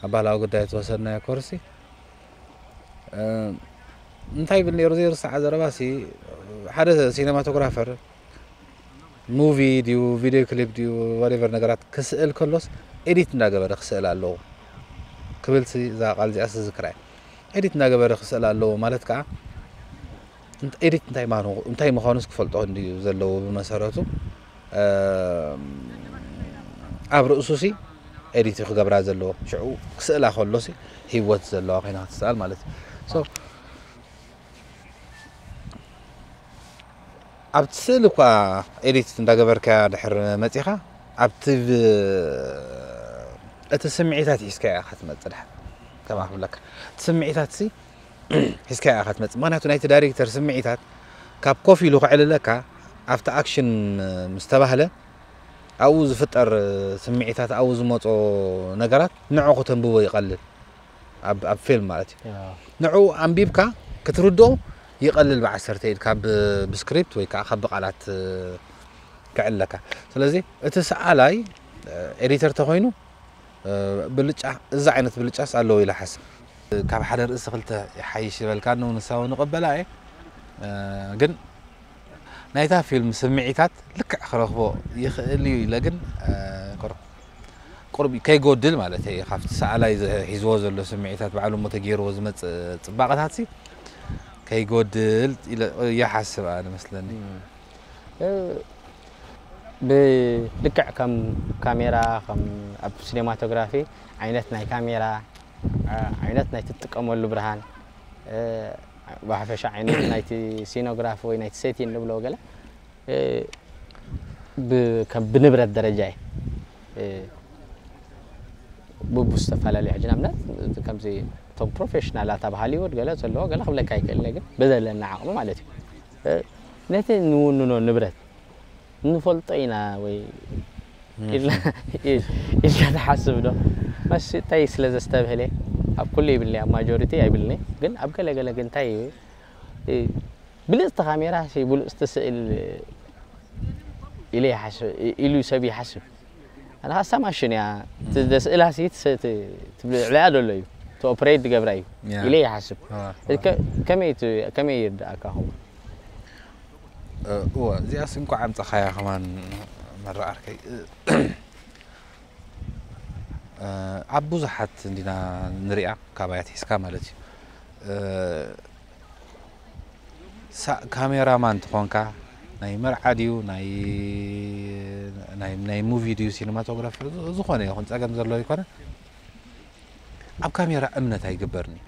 ኣብ ባህላዊ ጉዳይ ተወሰድናዮ ኮርሲ እንታይ ይብል ነይሩ ዘይርሳዓ ዘረባ ሲ ሓደ ሲነማቶግራፈር ሙቪ ድዩ ቪድዮ ክሊፕ ድዩ ዋቴቨር ነገራት ክስእል ከሎስ ኤዲት እንዳገበረ ክስእል ኣለዎ ክብል ሲ እዛ ቃል እዚኣ ስዝክራ ኤዲት እንዳገበረ ክስእል ኣለዎ ማለት ከዓ ኤዲት እንታይ ምዃኑ እንታይ ምዃኑስ ክፈልጦ እንድዩ ዘለዎ ብመሰረቱ ኣብ ርእሱ ሲ ኤዲት ክገብራ ዘለዎ ሽዑ ክስእላ ከሎ ሲ ህይወት ዘለዋ ኮይና ክትስኣል ማለት እዩ ኣብቲ ስእሊ እኳ ኤዲት እንዳገበርካያ ድሕር መፂኻ ኣብቲ እቲ ስምዒታት ሒዝካያ ኢኻ ትመፅእ ድሓር ከማ ክብለካ እቲ ስምዒታት ሲ ሒዝካያ ኢኻ ትመፅእ ምክንያቱ ናይቲ ዳይሬክተር ስምዒታት ካብ ኮፍ ኢሉ ክዕልለካ ኣብቲ ኣክሽን ምስ ተባህለ ኣብኡ ዝፍጠር ስምዒታት ኣብኡ ዝመፆ ነገራት ንዑ ክተንብቦ ይቐልል ኣብ ፊልም ማለት እዩ ንዑ ኣንቢብካ ክትርድኦ ይቐልል ብዓሰርተ ኢድ ካብ ብስክሪፕት ወይ ከዓ ካብ ብቃላት ክዕለካ ስለዚ እቲ ሰኣላይ ኤዲተር ተኮይኑ ብልጫ እዚ ዓይነት ብልጫስ ኣለዎ ኢለ ሓስብ ካብ ሓደ ርእሲ ክልተ ይሓይሽ ይበልካ ነው ንሳው ንቀበላ እየ ግን ናይታ ፊልም ስምዒታት ልክዕ ክረኽቦ ይኽእል እዩ ኢለ ግን ቁርብ ከይጎድል ማለት እዩ ካብቲ ሰኣላይ ሒዝዎ ዘሎ ስምዒታት ባዕሉ እሞ ተገይርዎ ዝመፅእ ፅባቐታት ሲ ከይጎድል ይሓስብ ኣነ መስለኒ ብልክዕ ከም ካሜራ ከም ኣብ ሲኔማቶግራፊ ዓይነት ናይ ካሜራ ዓይነት ናይ ትጥቀመሉ ብርሃን ብሓፈሻ ዓይነት ናይቲ ሲኖግራፊ ወይ ናይቲ ሴቲን ንብሎ ገለ ብንብረት ደረጃ እዩ ብቡ ዝተፈላለዩ ሕጂ ናብነት ከምዚ እቶም ፕሮፌሽናላት ኣብ ሃሊውድ ገለ ዘለዎ ገለ ክብለካ ይክእል ግን ብዘለና ዓቕሚ ማለት እዩ ነቲ ንውንኖ ንብረት ንፈልጦ ኢና ወይ ኢልካ ትሓስብ ዶ መስ እንታይ ስለ ዘስተብህለ ኣብ ኩሉ ይብልኒ ኣብ ማጆሪቲ ኣይብልኒ ግን ኣብ ገለ ገለ ግን እንታይ ብልፅቲ ካሜራ ብልፅቲ ስእል ኢለ ኢሉ ሰብ ይሓስብ ኣነ ካሳ ማሽን እያ ስእላ ልዕሊያ ዘሎ እዩ ኦፕሬት ዝገብራ እዩ ያ። ኢለ ይሓስብ። ዋ፣ ከ- ከመይ ት- ከመይ ይርዳእካ ኸውን? እ፣ እወ፣ እዚኣስ እንኳዕ ኣምጻኻያ ከማን መረዓርከይ። እ፣ ኣብ ብዙሓት እንዲና ንሪኣ፣ ካባያ ትሒዝካ ማለት እዩ። እ፣ ሳ- ካሜራማን ትኾንካ፣ ናይ መርዓ ድዩ፣ ናይ ናይ ናይ ሙቪ ድዩ፣ ሲኒማቶግራፈር፣ ዝ- ዝኾነ ይኹን ጸገም ዘለዎ ይኮነ። ኣብ ካሜራ እምነት ኣይግበርን እዩ።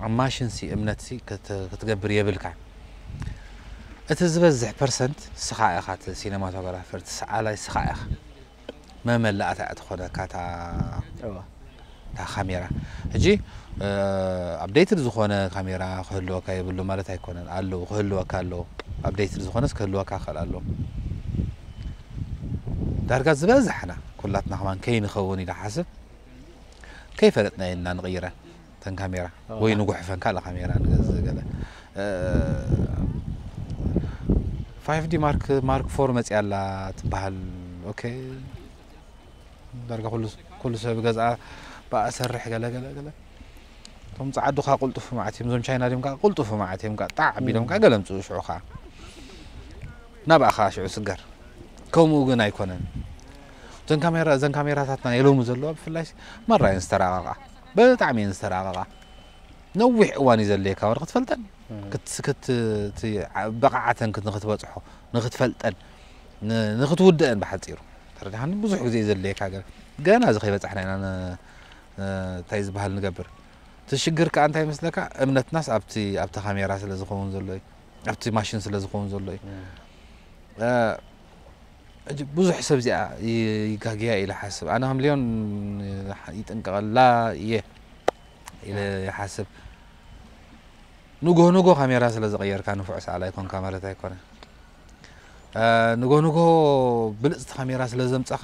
ኣብ ማሽን ሲ እምነት ሲ ክት- ክትገብር የብልካ። እቲ ዝበዝሕ ፐርሰንት ስኻ ኢኻ፣ እቲ ሲኒማቶግራፈር፣ እቲ ሰዓላይ ስኻ ኢኻ። መመላእታ እያ ትኾነካ እታ እዋ። እታ ካሜራ። ሕጂ ኣፕዴትድ ዝኾነ ካሜራ ክህልወካ የብሉ ማለት ኣይኮነን። ኣለዉ፣ ክህልወካ ኣለዉ። ኣፕዴትድ ዝኾነስ ክህልወካ ክኽእል ኣለዎ። ዳርጋ ዝበዝሕና ኩላትና ከማን ከይንኸውን ኢለ ሓስብ፣ ከይፈለጥና ኢና ንቕይረን እተን ካሜራ። ኦ። ወይ ንጉሕፈን ካልእ ካሜራ ንገዝእ ገለ። እ፣ ፋይቭ ዲ ማርክ ማርክ ፎር መፅያ ኣላ ትበሃል። ኦኬ፣ ዳርጋ ኩሉ ኩሉ ሰብ ገዝኣ ብኣ ሰርሕ ገለ ገለ ገለ። እቶም ፃዓዱ ከዓ ቅልጡፍ መዓት እዮም፣ እዞም ቻይና ድዮም ከዓ ቅልጡፍ መዓት እዮም፣ ከዓ ጣዕ ኣቢሎም ከዓ ገለ ምፅኡ ሽዑ ከዓ ናብኣ ከዓ ሽዑ ስገር። ከምኡ ግን ኣይኮነን። እዘን ካሜራ እዘን ካሜራታትና የሎሙ ዘለዋ ብፍላይ ማራ እየን ዝተራቐቓ፣ ብጣዕሚ እየን ዝተራቐቓ። ነዊሕ እዋን እዩ ዘድልየካ ወረ ክትፈልጠን፣ ክት- ክት- እቲ ዓ- ብቕዓተን ክት- ንክትበፅሖ፣ ንክትፈልጠን፣ ን- ንክትውድአን ብሓፂሩ። ተረዲኻኒ? ብዙሕ ግዜ እዩ ዘድልየካ። ገ- ገና እዚ ከይበፃሕና ኢና ን- ን- እንታይ ዝበሃል ንገብር። እቲ ሽግር ከዓ እንታይ ይመስለካ? እምነትናስ ኣብቲ ኣብቲ ካሜራ ስለ ዝኸውን ዘሎ እዩ፣ ኣብቲ ማሽን ስለ ዝኸውን ዘሎ እዩ። እ፣ ሕጂ ብዙሕ ሰብ እዚኣ ይ- ይጋግያ ኢለ ሓስብ። ኣነ ከም ሊዮን ይጥንቀቐላ እየ ኢለ ይሓስብ። ንጎ ንጎ ካሜራ ስለ ዝቐየርካ ንፉዕ ሰኣላይ ኮንካ ማለት ኣይኮነ። እ፣ ንጎ ንጎ ብልፅቲ ካሜራ ስለ ዘምፀኻ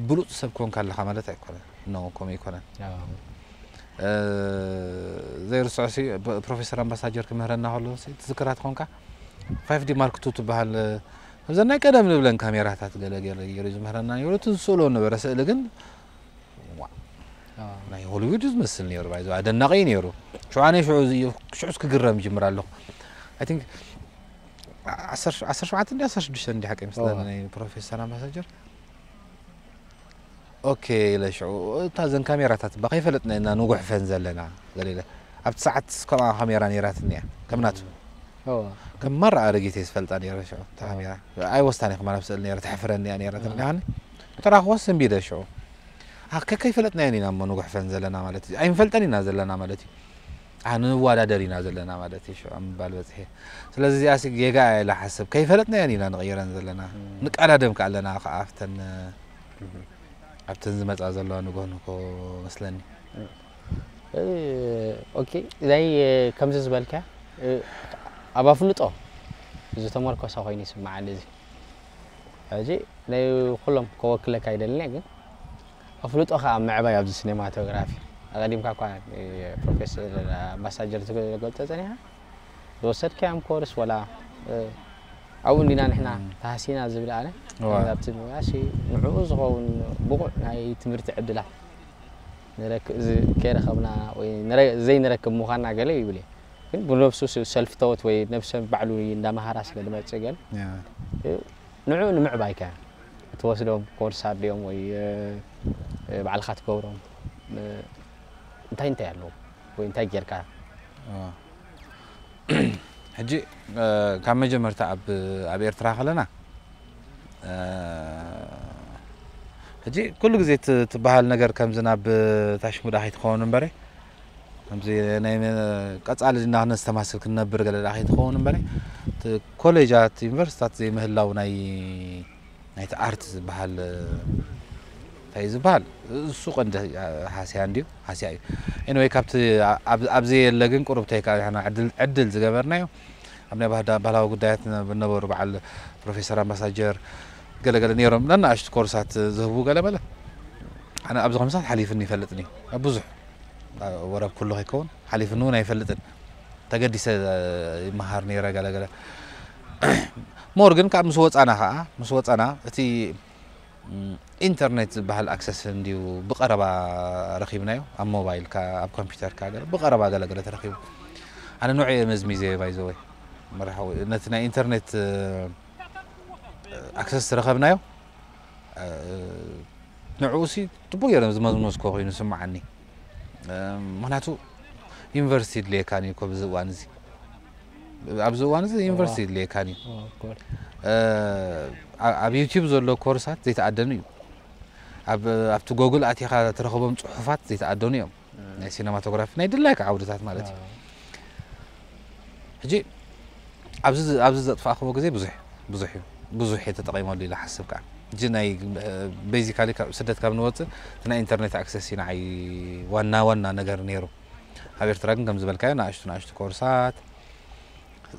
ብሉፅ ሰብ ኮንካ ኣለኻ ማለት ኣይኮነ። ኖ፣ ከምኡ ኣይኮነን። እ፣ ዘይርስዖ ሲ ፕ- ፕሮፌሰር ኣምባሳጀር ክምህረና ከሎ ሲ ትዝክራት ኮንካ ፋይቭ ዲ ማርክ ቱ ትበሃል፣ ከምዘን ናይ ቀደም ንብለን ካሜራታት ገለ ገለ ገይሩ ዝምህረና ነይሩ። እቲ ዝስእሎ ነበረ ስእሊ ግን ዋ፣ ናይ ሆሊውድ እዩ ዝመስል ነይሩ። ባይዞ ኣደናቂ እዩ ነይሩ። ሽዑ ኣነ ሽዑ እዚ- ሽዑስ ክግረም ይጅምር ኣለኹ። ኣይ ቲንክ ዓሰርተ ሸውዓተ እንዲ ዓሰርተ ሽዱሽተ እንዲ ሓቂ ይመስለኒ እዋ። ናይ ፕሮፌሰር ኣምባሳጀር። ኦኬ ኢለ ሽዑ እታ ዘን ካሜራታት እባ ከይፈለጥና ኢና ንጉሕፈን ዘለና ገለ ኢለ። ኣብቲ ሰዓት ከምኣ ካሜራ ነይራትኒ እያ ከም ናቱ። እዋ። ከም ማራ ኣረጊት እየ ዝፈልጣ ነይረ ሽዑ እታ ካሜራ። ኣይወስታን እየ ከማን ኣብ ስእሊ ነይረ፣ ተሕፍረኒ እያ ነይረ። ተረዲኻኒ? ተራኽቦ ሰንቢደ ሽዑ። ኣከ ከይፈለጥናየን ኢና እሞ ንጉሕፈን ዘለና ማለት እዩ። ኣይንፈልጠን ኢና ዘለና ማለት እዩ። ኣነ ንወዳደር ኢና ዘለና ማለት እዩ ሽዑ ኣብ ምባል በፅሐ። ስለዚ እዚኣሲ ጌጋ እያ ኢለ ሓስብ። ከይፈለጥናየን ኢና ንቕይረን ዘለና። ንቀዳደም ከ ኣለና ከኣ ኣብተን ኣብተን ዝመፃ ዘለዋ ንጎ ንጎ መስለኒ። እ፣ ኦኬ፣ ናይ ከምዚ ዝበልካ እ፣ ኣብ ኣፍልጦ ዝተመርኮሰ ኮይኑ ይስምዓኒ እዚ። ሕጂ ናይ ኩሎም ከወክለካ ኣይደልን እየ፣ ግን ኣፍልጦኻ ኣብ ምዕባይ ኣብዚ ሲኔማቶግራፊ ኣቐዲምካ እኳ ፕሮፌሰር ኣምባሳጀር ትገልጾ ጸኒኻ ዝወሰድካዮም ኮርስ ወላ እ፣ ኣብኡ እንዲና ንሕና ተሃሲና ዝብል ኣነ እዋ። ኣብቲ ምባሲ ንዕኡ ዝኸውን ብቑዕ ናይ ትምህርቲ ዕድላት ንረክ- ዝ- ከይረኸብና ወይ ንረ- ዘይንረክብ ምዃንና ገለ ይብል እየ። ግን ብነብሱ ስ- ሰልፍ ተወት ወይ ነብሰ ባዕሉ እንዳመሃራ ስለ ዝመጽእ ገለ ያ። ንዕኡ ንምዕባይካ ትወስዶም ኮርሳት ድዮም ወይ እ፣ እ፣ ባዕልኻ ትገብሮም እ፣ እንታይ እንታይ ኣለዎም ወይ እንታይ ጌርካ እ። ሕጂ እ፣ ካብ መጀመርታ ኣብ ኣብ ኤርትራ ከለና እ፣ ሕጂ ኩሉ ግዜ ት- ትበሃል ነገር ከምዚ ናብ ታሽሙዳ ከይትኸውን እምበረ ከምዚ ናይ መ- ቀጻሊ ድና ክነስተማስል ክንነብር ገለ ደኣ ከይትኸውን እምበረ እቲ ኮሌጃት ዩኒቨርሲታት ዘይምህላው ናይ ናይቲ ኣርት ዝበሃል እንታይ እዩ ዝበሃል እሱ ቀንዲ ሃስያ እንድዩ ሃስያ እዩ። ኤኒወይ ካብቲ ኣብ- ኣብዚ የለ ግን ቁሩብ ተይካ ዕድል ዕድል ዝገበርናዮ ኣብ ናይ ባህዳ- ባህላዊ ጉዳያት ዝነበሩ በዓል ፕሮፌሰር ኣምባሳጀር ገለገለ ነይሮም ነናእሽቱ ኮርሳት ዝህቡ ገለ መለ ኣነ ኣብዚ ከምሳት ሓሊፍኒ ይፈልጥኒ ኣብ ብዙሕ ወረብ ኩሉ ከይከውን ሓሊፍኒ እውን ኣይፈልጥን ተገዲሰ ይመሃር ነይረ ገለገለ ሞር ግን ካብ ምስ ወፃና ከዓ ምስ ወፃና እቲ ኢንተርኔት ዝበሃል ኣክሰስ እንድዩ ብቐረባ ረኺብናዮ፣ ኣብ ሞባይልካ ኣብ ኮምፒውተርካ ገለ ብቐረባ ገለ ገለ ተረኺቡ። ኣነ ንዑ እየ መዝሚዘ ባይዘወይ መርሓዊ ነቲ ናይ ኢንተርኔት ኣክሰስ ዝረኸብናዮ ንዕኡ ሲ ጽቡቅ ገይረ ዝመዝመዝኮ ኮይኑ ስምዓኒ። ምክንያቱ ዩኒቨርሲቲ ድልየካን እዩ ኮ ብዚ እዋን እዚ ኣብዚ እዋን እዚ ዩኒቨርሲቲ ድልየካን እዩ ኣብ ዩቲዩብ ዘሎ ኮርሳት ዘይተኣደኑ እዩ ኣብቲ ጎግል ኣቲኻ ትረኽቦም ፅሑፋት ዘይተኣደኑ እዮም ናይ ሲነማቶግራፊ ናይ ድላይካ ዓውድታት ማለት እዩ ሕጂ ኣብዚ ኣብዚ ዘጥፋእክዎ ግዜ ብዙሕ ብዙሕ እዩ ብዙሕ እየ ተጠቂመሉ ኢለ ሓስብ ከዓ ሕጂ ናይ ቤዚካሊ ስደት ካብ ንወፅእ እቲ ናይ ኢንተርኔት ኣክሰስ እዩ ንዓይ ዋና ዋና ነገር ነይሩ ኣብ ኤርትራ ግን ከም ዝበልካዮ ንኣሽቱ ንኣሽቱ ኮርሳት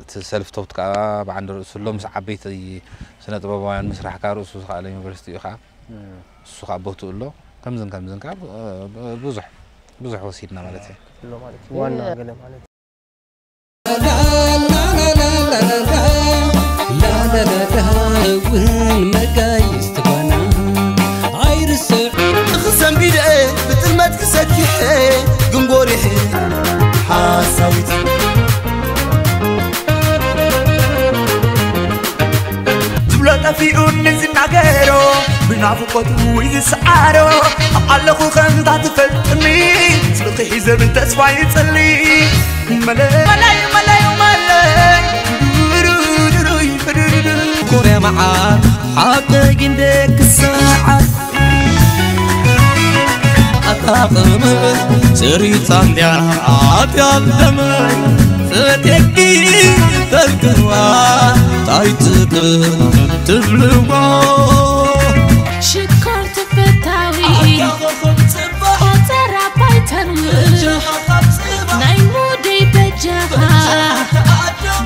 እቲ ሰልፍ ቶት ከዓ ብዓንዲ ርእሱ ኣሎ ምስ ዓበይቲ ስነ ጥበባውያን ምስራሕ ከዓ ርእሱ ዝኸኣለ ዩኒቨርሲቲ እዩ ከዓ እሱ ከዓ ቦትኡ ኣሎ ከምዝን ከምዝን ከዓ ብዙሕ ብዙሕ ወሲድና ማለት እዩ ዋና ገለ ማለት ላላላላ እውን መጋይስ ትኾና ኣይርስዕ ክሰንቢደ ብጥልመት ክሰኪሐ ግንጎሪሐ ሓሳዊት ትብሎ ጠፊኡኒ ዝናገሮ ብናፍቆት ውይ ዝሰዓሮ ኣብ ኣለኹ ከምታ ትፈልጥኒ ስልኺ ሒዘ ብተስፋ ይጽሊ መለይ መለይ መለይ ኮርያ መዓት ሓቀይ ግን ደቂ ሰዓት ኣጣቕመ ስሪታ እንዲያ ኣትያደመ ፈቴኪ ተልክዋ ታይትብል ትብልዋ ሽኮር ትፈታዊ ቆጸራ ባይተርምር ናይ ሙደይ በጃኻ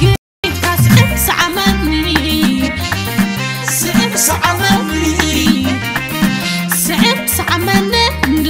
ጌታስ እንስዓመኒ ስዕም ስዓመኒ ስዕም ስዓመኒ እንዶ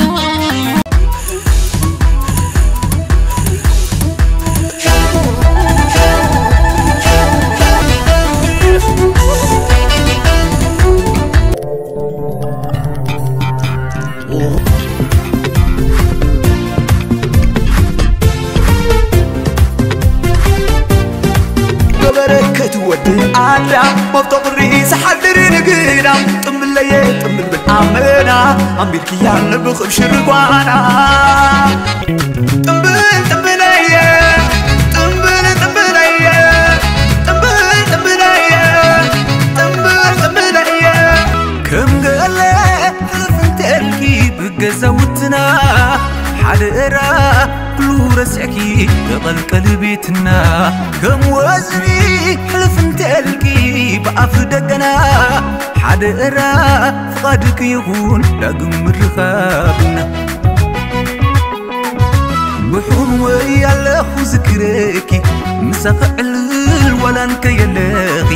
ገበረከት ወዲ ኣዳም መፍቶ ቅሪ ዝሓድር ንግዳም ጥምለየ ጥምብል ኣመና ኣንቢልክያ ንብኽብ ሽርጓና ጥምብል ጥምብለየ ጥምብል ጥምብለየ ጥምብል ጥምብለየ ጥምብል ጥምብለየ ከም ገለ ሕልፍ እንተልኪ ብገዛውትና ሓደራ ኩሉ ረሲዕኪ ተቐልቀሊ ቤትና ከም ወዝኒ ሕልፍ እንተልኪ ብኣፍ ደገና ሓደራ ፍቓድኪ ይኹን ዳግም ምርኻብና ብሑር ወይ ኣለኹ ዝክረኪ ምሳኺ ዕልል ዋላ እንከየለኺ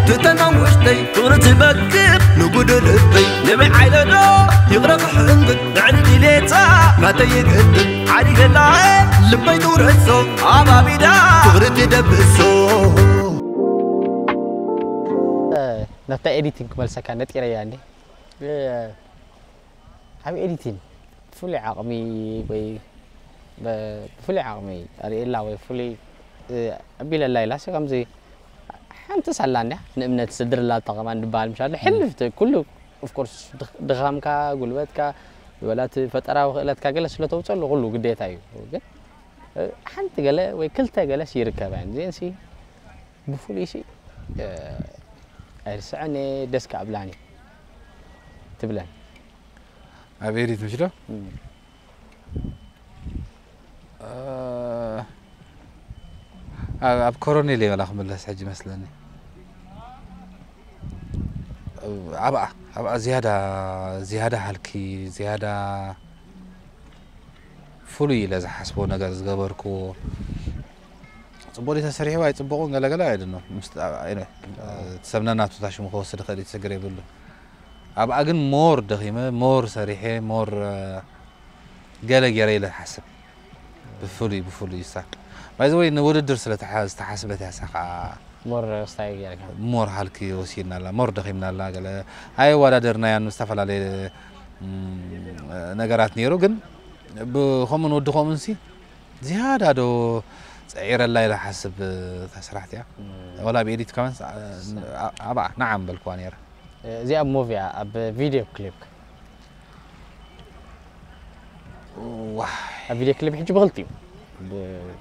ትተናም ውሽጠይ ፍቕሪ ትበክር ንጉዶ ልበይ ንመይ ዓይለዶ ይቕረ ክሕንግድ ንዕሊ ድሌታ ናተይ የግድድ ዓዲገላ ልበይ ትውረሶ ኣባቢዳ ፍቕሪ ትደብሶ ናብታ ኤዲቲንግ ክመልሰካ ነጢረያ እንዴ ኣብ ኤዲቲንግ ብፍሉይ ዓቕሚ ወይ ብፍሉይ ዓቕሚ ኣርእየላ ወይ ፍሉይ ኣቢለላ ኢላ ሲ ከምዚ ሓንቲ ሳላ እንድያ ንእምነት ስድርላ ተቐማን ዝበሃል ምሻ ኣሎ ሕልፍ ኩሉ ኦፍኮርስ ድኻምካ ጉልበትካ ወላ እቲ ፈጠራዊ ክእለትካ ገለ ስለ ተውፀሉ ኩሉ ግዴታ እዩ ግን ሓንቲ ገለ ወይ ክልተ ገለስ ይርከባ እየን እዚአን ሲ ብፍሉይ ሲ ኣይርስዐን ደስ ከኣብላኒ ትብለን ኣብ ኤዲት ምሽ ዶ ኣብ ኮሮኔል የበላ ክምለስ ሕጂ መስለኒ ኣብኣ ኣብኣ ዝያዳ ዝያዳ ሃልኪ ዝያዳ ፍሉይ ኢለ ዝሓስቦ ነገር ዝገበርክዎ ፅቡቅ ተሰሪሕዎ ኣይፅቡቅን ገለገለ ኣይድኖ ሰብና ናቱ ታሽሙ ከወስድ ክእል ትስግር የብሉ ኣብኣ ግን ሞር ደኺመ ሞር ሰሪሐ ሞር ገለ ገይረ ኢለ ሓስብ ብፍሉይ ብፍሉይ ሳ ባይዘወይ ንውድድር ስለ ዝተሓስበት ያሳ ከዓ ሞር ስታይ ጌርካ ሞር ሃልኪ ወሲድናላ ሞር ደኺምናላ ገለ ኣይወዳደርናያን ዝተፈላለየ እም፣ ነገራት ነይሩ ግን ብኸምኡን ወዲ ከምኡንሲ ዝያዳ ዶ ፀዒረላ ኢለ ሓስብ እታ ስራሕቲ እያ ወላ ብኤዲት ከማን ኣብኣ ንዓም በልክዋ ነይረ እዚኣ ሙቪ እያ ኣብ ቪድዮ ክሊፕ ዋይ ኣብ ቪድዮ ክሊፕ ሕጂ ብክልቲኡ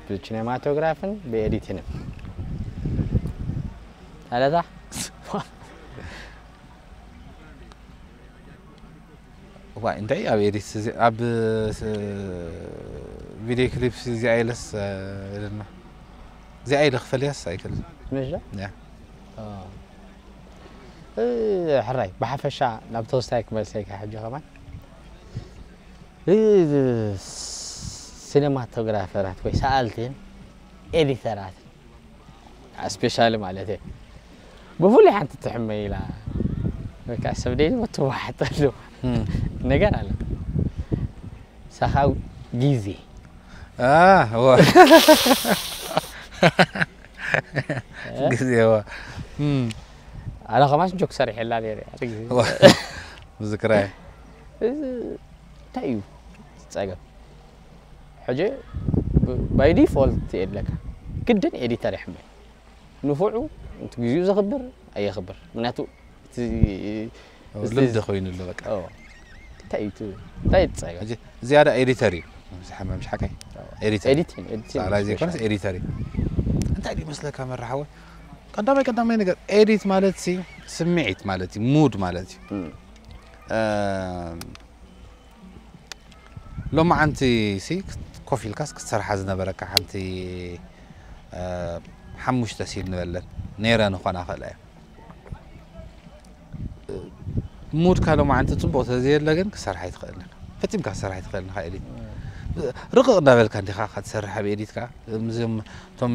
ብሲኔማቶግራፍን ብኤዲቲንን ኣለታ ዋይ እንታይ ኣብ ኤዲት እዚ- ኣብ ስ- ቪድዮ ክሊፕ እዚኣ ኢለስ ኢለና እዚኣ ኢለ ክፈልያስ ኣይክእል ምሽ ያ ሕራይ ብሓፈሻ ናብ ተወስታይ ክመልሰልካ ሕጂ ከማን ሲነማቶግራፈራት ወይ ሰኣልትን ኤዲተራትን ስፔሻሊ ማለት እየ ብፍሉይ ሓንቲ ትሕመ ኢላ ወይ ከዓ ሰብ ደይ ትዋሓጠሉ ነገር ኣለ ሳኻ ግዜ ዋ ግዜ ዋ ኣነ ከማስ ጆክ ሰሪሐላ ነይረ ሓደ ግዜ ብዝክራይ እንታይ እዩ ፀገም ሕጂ ባይ ዲፎልት የድለካ ግድን ኤዲተር ይሕመል ንፉዑ እቲ ግዜኡ ዘኽብር ኣየኽብር ምክንያቱ እቲ ልምዲ ኮይኑ ኣሎ በቃ እንታይ እዩ እቲ- እንታይ እዩ እቲ ፀገም ሕጂ ዝያዳ ኤዲተር እዩ ዝሓመም ሽሓቀይ ኤዲተር ኤዲቲንግ ኤዲቲንግ ሳላ ዘይኮነስ ኤዲተር እዩ እንታይ ድዩ መስለካ መራሓወ ቀዳማይ ቀዳማይ ነገር ኤዲት ማለት ሲ ስምዒት ማለት እዩ ሙድ ማለት እዩ እም። ሎማዓንቲ ሲ ኮፍ ኢልካስ ክትሰርሓ ዝነበረካ ሓንቲ ሓሙሽተ ሲን ንበለን ነይረ ንኾና ክእለ እየ ሙድካ ሎማዓንቲ ፅቡቅ ተዘየለ ግን ክሰርሓ ይትኽእል ፈፂምካ ክሰርሓ ይትኽእል ኢኻ ኤዲት ርቕቕ እንዳበልካ እንዲኻ ክትሰርሕ ኣብ ኤዲትካ እዞም እቶም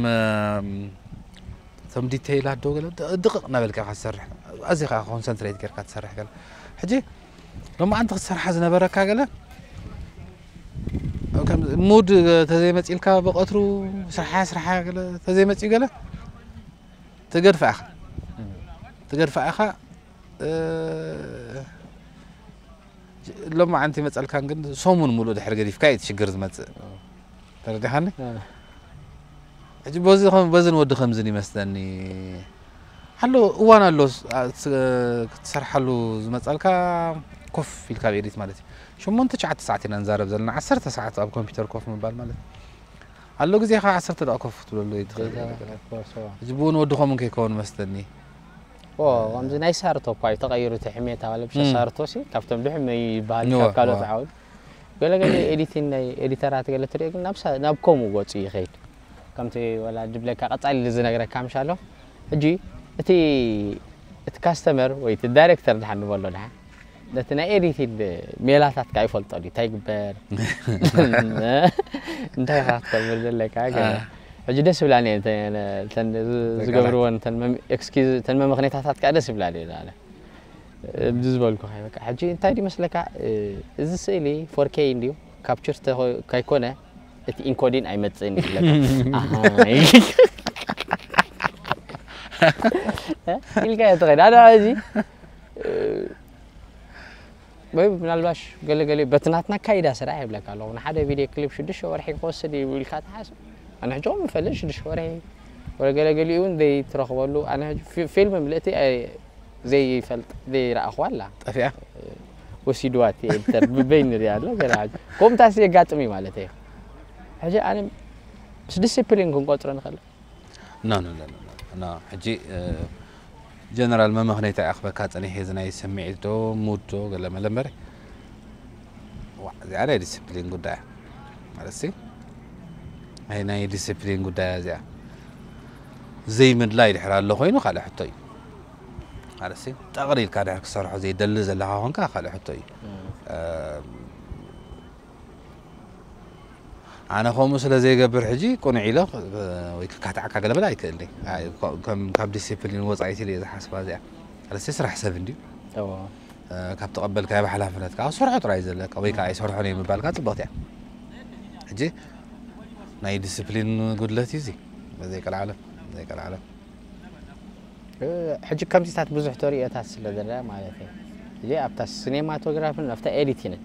እቶም ዲተይላት ዶ ገለ ድቕቕ እናበልካ ኢኻ ትሰርሕ ኣዚኻ ኮንሰንትሬት ጌርካ ትሰርሕ ገለ ሕጂ ሎማዓንቲ ክትሰርሓ ዝነበረካ ገለ ሙድ ተዘይመፂልካ ብቐትሩ ስርሓ ስርሓ ገለ ተዘይመፅኡ ገለ ትገድፋ ኢኻ ትገድፋ ኢኻ ሎማዓንቲ ይመፀልካን ግን ሰሙን ሙሉእ ድሕሪ ገዲፍካ እዩ ሽግር ዝመፅእ ተረዲኻኒ ሕጂ በዚ ከም- በዝን ወዲ ከምዝን ይመስለኒ ኣሎ እዋን ኣሎ ስ- አ- ስ- ክትሰርሓሉ ዝመፀልካ ኮፍ ኢልካ ኣብ ኤዲት ማለት እዩ ሸሞንተ ትሽዓተ ሰዓት ኢና ንዛረብ ዘለና ዓሰርተ ሰዓት ኣብ ኮምፒውተር ኮፍ ምባል ማለት ኣሎ ግዜ ከዓ ዓሰርተ ደቂ ኮፍ ክትብለሉ ይትኽእል ሕጂ ብኡ ንወዲ ከምኡ ከይከውን መስለኒ ከምዚ ናይ ሳርቶ እኳ እዩ ተቐይሩ እቲ ሕሜታ ዋለ ብሸ ሳርቶ ሲ ካብቶም ድሕመ ይበሃል ካብ ካልኦት ዓውድ ገለገለ ኤዲቲን ናይ ኤዲተራት ገለ ትሪኦ ግን ናብ ከምኡ ገፁ ይኸይድ ከምቲ ወላ ድብለካ ቀፃሊ ዝነግረካ ምሻሎ ሕጂ እቲ እቲ ካስተመር ወይ እቲ ዳይሬክተር ድሓን ንበሎ ድሓን ነቲ ናይ ኤዲቲን ሜላታት ከዓ ይፈልጦ ድዩ እንታይ ግበር እንታይ ካ ክትከብር ዘለካ ገለ ሕጂ ደስ ብላኒ እየን እተን- እተን ዝ- ዝገብርወን እተን መም- ኤክስኪዝ እተን መመኽኔታታት ከዓ ደስ ይብላኒ እየን ኣነ እዚ ዝበልኩ በቃ ሕጂ እንታይ ድዩ መስለካ እዚ ስእሊ ፎር ኬ እንድዩ ካፕቸር ከይኮነ እቲ ኢንኮዲን ኣይመፅእን ይብለካ ኣሃ፣ ኢልካ እየ ትኸይድ ኣነ እዚ ወይ ምናልባሽ ገለገለ በቲ ናትና ካይዳ ስራሕ ይብለካ ኣለኹ ንሓደ ቪድዮ ክሊፕ ሽዱሽተ ወርሒ ክወስድ እዩ ኢልካ ተሓስብ ኣነ ሕጂ ከም ይፈልጥ ሽዱሽተ ወርሒ ወረ ገለገሊኡ እውን ዘይትረኽበሉ ኣነ ሕጂ ፊ- ፊልም ምልእቲ ኣይ- ዘይፈልጥ ዘይረኣኽዋ ኣላ ጠፊኣ ወሲድዋ እቲ ኤዲተር ብበይን ንሪኣ ኣሎ ገና ሕጂ ከምታስ የጋጥም እዩ ማለት እዩ ሕጂ ኣነ ምስ ዲስፕሊን ክንቆፅሮ ንኽእል ኖ ኖ ኖ ኖ ኖ ሕጂ ጀነራል መመኽነይታ እያ ክበካ ፀኒሐ እዚ ናይ ስምዒት ዶ ሙድ ዶ ገለ መለ እምበር እዚኣ ናይ ዲስፕሊን ጉዳይ እያ ማለት ሲ ናይ ናይ ዲስፕሊን ጉዳይ እያ እዚኣ ዘይምድላይ ድሕር ኣሎ ኮይኑ ካልእ ሕቶ እዩ ማለት ሲ ጠቕሊልካ ድሕር ክሰርሖ ዘይደሊ ዘለካ ኮንካ ካልእ ሕቶ እዩ ኣነ ከምኡ ስለ ዘይገብር ሕጂ ቁኑዕ ኢለ ወይ ክካትዓካ ገለበለ ኣይክእልኒ ካብ ዲሲፕሊን ወፃኢት ኢለ ዝሓስባ እዚኣ ኣለሲ ስራሕ ሰብ እንድዩ ካብ ተቐበልካዮ ብሓላፍነትካ ኣብ ሰርሖ ጥራይ ዘለካ ወይ ከዓ ኣይሰርሖን እየ ምባልካ ፅብቕቲ እያ ሕጂ ናይ ዲሲፕሊን ጉድለት እዩ እዚ ዘይቀልዓለም ዘይቀልዓለም ሕጂ ከምዚታት ብዙሕ ተርእዮታት ስለ ዝረአ ማለት እዩ። እዚ ኣብታ ሲኔማቶግራፍን ኣብታ ኤዲቲንን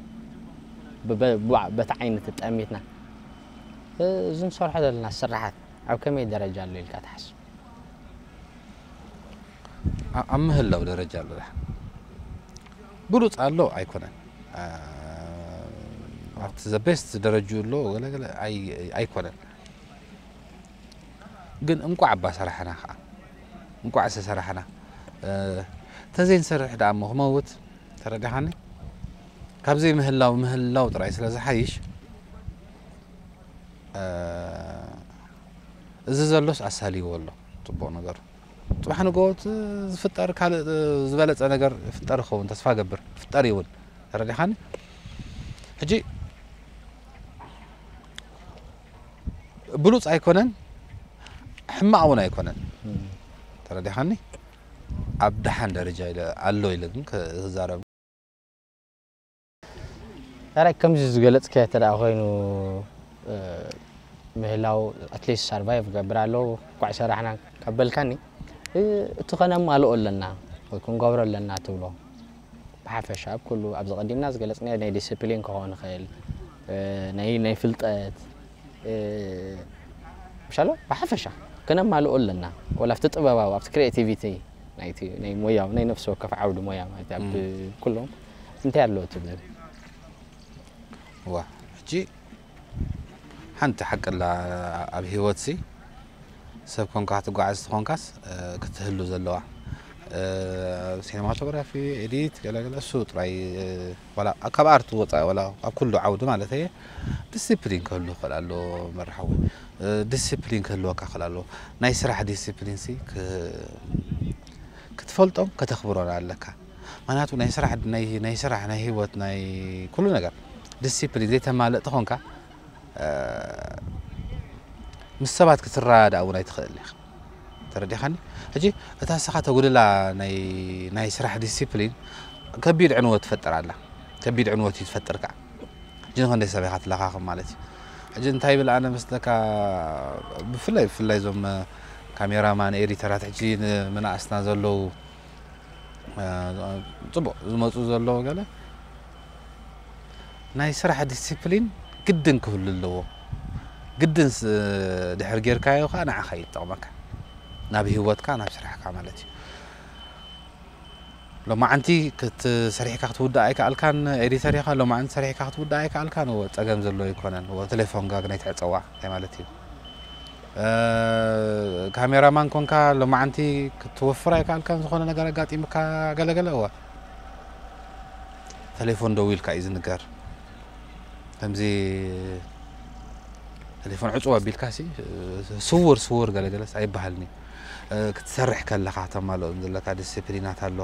ብበ- ቧዕ በቲ ዓይነት ጠሚትና እዚ ንሰርሖ ዘለና ስራሓት ኣብ ከመይ ደረጃ ኣሎ ኢልካ ትሓስብ? ኣ- ኣብ ምህላው ደረጃ ኣሎ። ደሓን ብሉፅ ኣሎ ኣይኮነን። ኣ፣ ኣብቲ ዘ ቤስት ደረጅኡ ኣሎ ገለገለ ኣይ- ኣይኮነን። ግን እንቋዕ ኣባ ሰራሕና ከዓ እንቋዕ ዝተሰራሕና። ተዘይንሰርሕ ደኣ እሞ ክመውት ተረዲኻኒ። ካብ ዘይምህላው ምህላው ጥራይ ስለ ዝሓይሽ። እዚ ዘሎስ ኣሳልይዎ ኣሎ። ፅቡቕ ነገር። ፅባሕ ንግሆ ዝፍጠር ካልእ ዝበለፀ ነገር ይፍጠር ይኸውን፣ ተስፋ ገብር ይፍጠር ይውን። ተረዲኻኒ። ሕጂ ብሉፅ ኣይኮነን፣ ሕማቕ እውን ኣይኮነን። ተረዲኻኒ። ኣብ ደሓን ደረጃ ኢለ ኣሎ ኢለ ግን ክዛረብ። ሕራይ ከምዚ ዝገለፅካዮ እንተ ደኣ ኮይኑ፣ ምህላው ኣትሊስት ሰርቫይቭ ገብር ኣለዉ፣ ኳዕ ሰራሕና ካብ በልካኒ፣ እቲ ከነማልኦ ኣለና ወይ ክንገብሮ ኣለና ትብሎ? ብሓፈሻ ኣብ ኩሉ ኣብዚ ቀዲምና ዝገለፅናዮ ናይ ዲስፕሊን ክኸውን ይኽእል፣ ናይ ናይ ፍልጠት፣ ምሻሎ ብሓፈሻ ከነማልኦ ኣለና። ወላ ኣብቲ ጥበባዊ ኣብቲ ክሪኤቲቪቲ ናይቲ ናይ ሞያው ናይ ነፍሲ ወከፍ ዓውዲ ሞያ ማለት ኣብ ኩሎም እንታይ ኣሎ ትብል? ዋ ሕጂ ሓንቲ ሓቅላ ኣብ ህይወትሲ ሰብ ኮንካ ክትጓዓዝ ተኾንካስ ክትህሉ ዘለዋ ሲኔማቶግራፊ፣ ኤዲት፣ ገለገለ እሱ ጥራይ ዋላ ካብ ኣርት ወፃኢ ዋላ ኣብ ኩሉ ዓውዲ ማለት እየ ዲሲፕሊን ክህሉ ይኽእል ኣሎ። መርሓዊ ዲሲፕሊን ክህልወካ ይኽእል ኣሎ። ናይ ስራሕ ዲሲፕሊን ሲ ክትፈልጦም ከተኽብሮን ኣለካ። ምክንያቱ ናይ ስራሕ ናይ ናይ ስራሕ ናይ ህይወት ናይ ኩሉ ነገር ዲሲፕሊን ዘይተማልእ ተኾንካ ምስ ሰባት ክትረዳዳእ እውን ኣይትኽእል ኢኻ። ተረዲኻኒ? ሕጂ እታ ንስኻ ተጉድላ ናይ ናይ ስራሕ ዲሲፕሊን ከቢድ ዕንወት ትፈጥር ኣላ። ከቢድ ዕንወት እዩ ትፈጥር ከዓ። ሕጂ ንኽንደይ ሰብ ኢኻ ትለኻኽም ማለት እዩ። ሕጂ እንታይ ይብል ኣነ መስለካ ብፍላይ ብፍላይ እዞም ካሜራማን ኤዲተራት ሕጂ ንመናእስና ዘለዉ ፅቡቅ ዝመፁ ዘለዉ ገለ ናይ ስራሕ ዲሲፕሊን ግድን ክህሉ ኣለዎ። ግድን ድሕር ጌርካዮ ከዓ ንዓኻ ይጠቕመካ ናብ ህይወትካ ናብ ስራሕካ ማለት እዩ። ሎማዓንቲ ክትሰሪሕካ ክትውዳእ ኣይከኣልካን ኤዲተር ኢኻ ሎማዓንቲ ሰሪሕካ ክትውዳእ ኣይከኣልካን እዎ ፀገም ዘሎ ኣይኮነን እዎ ቴሌፎን ጋግ ናይ ትዕፀዋ እንታይ ማለት እዩ። ካሜራማን ኮንካ ሎማዓንቲ ክትወፍር ኣይከኣልካን ዝኾነ ነገር ኣጋጢምካ ገለገለ እዋ ተሌፎን ደዊልካ እዩ ዝንገር። ከምዚ ተሌፎን ዕፁብ ኣቢልካ ሲ ስውር ስውር ገለገለስ ኣይበሃልን እዩ። ክትሰርሕ ከለኻ ተማልኦም ዘለካ ዲስፕሊናት ኣሎ።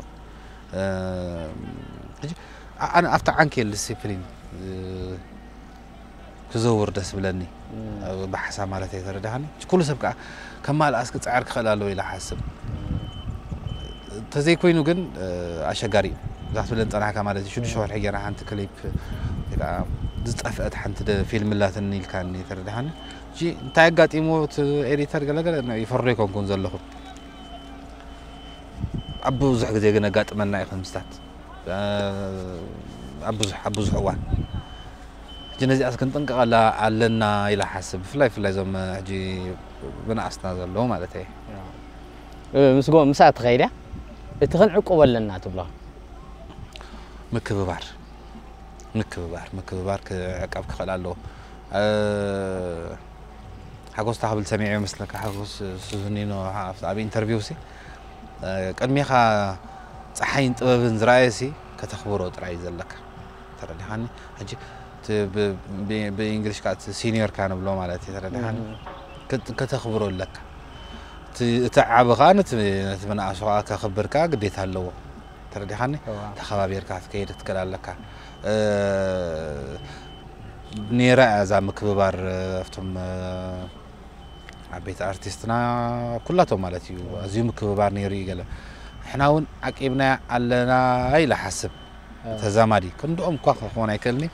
ሕጂ ኣነ ኣብቲ ዓንኬል ዲስፕሊን ክዘውር ደስ ብለኒ ብሓሳብ ማለት እየ ተረዳኻኒ። ኩሉ ሰብ ከዓ ከማልኣስ ክፅዕር ክኽእል ኣለዎ ኢለ ሓስብ። እንተዘይኮይኑ ግን ኣሸጋሪ እዩ። እዛ ክትብለን ፀናሕካ ማለት እዩ ሽዱሽተ ወርሒ ገይራ ሓንቲ ክሊፕ ዝጠፍአት ሓንቲ ፊልም ላትኒ ኢልካኒ ተረዳኻኒ። ሕጂ እንታይ ኣጋጢሞ እቲ ኤዲተር ገለገለ ይፈርዶ ኣይኮንኩን ዘለኹ። ኣብ ብዙሕ ግዜ ግን ኣጋጥመና እዩ ከምስታት ኣብ ብዙሕ ኣብ ብዙሕ እዋን ሕጂ ነዚኣስ ክንጥንቀቐላ ኣለና ኢላ ሓስብ ብፍላይ ብፍላይ እዞም ሕጂ ብንኣስና ዘለዉ ማለት እየ። ምስ ጎ- ምስኣ ትኸይድ እያ እቲ ክንዕቁቦ ኣለና ትብሎ? ምክብባር ምክብባር ምክብባር ክዕቀብ ክኽእል ኣለዎ። ሓጎስ ታክብል ሰሚዐ ይመስለካ ሓጎስ ሱዙኒኖ ኣብ ኢንተርቪው ሲ ቅድሜኻ ፀሓይን ጥበብን ዝረኣየ ሲ ከተኽብሮ ጥራይ እዩ ዘለካ። ተረዲኻኒ? ሕጂ ብእንግሊሽ ከዓ ሲኒዮርካ ንብሎ ማለት እዩ። ተረዲኻኒ? ከተኽብሮ ኣለካ። እቲ ዓቢ ከዓ ነቲ መናእሱ ከዓ ከኽብር ከዓ ግዴታ ኣለዎ። ተረዲኻኒ? ተኸባቢርካ ክትከይድ ክትክእል ኣለካ። ነይራ እያ እዛ ምክብባር ኣብቶም ዓበይቲ ኣርቲስትና ኩላቶም ማለት እዩ ኣዝዩ ምክብባር ነይሩ እዩ ገለ ንሕና እውን ዓቂብና ኣለና ኢለ ሓስብ ተዛማዲ ክንድኦም እኳ ክኾን ኣይክእልኒ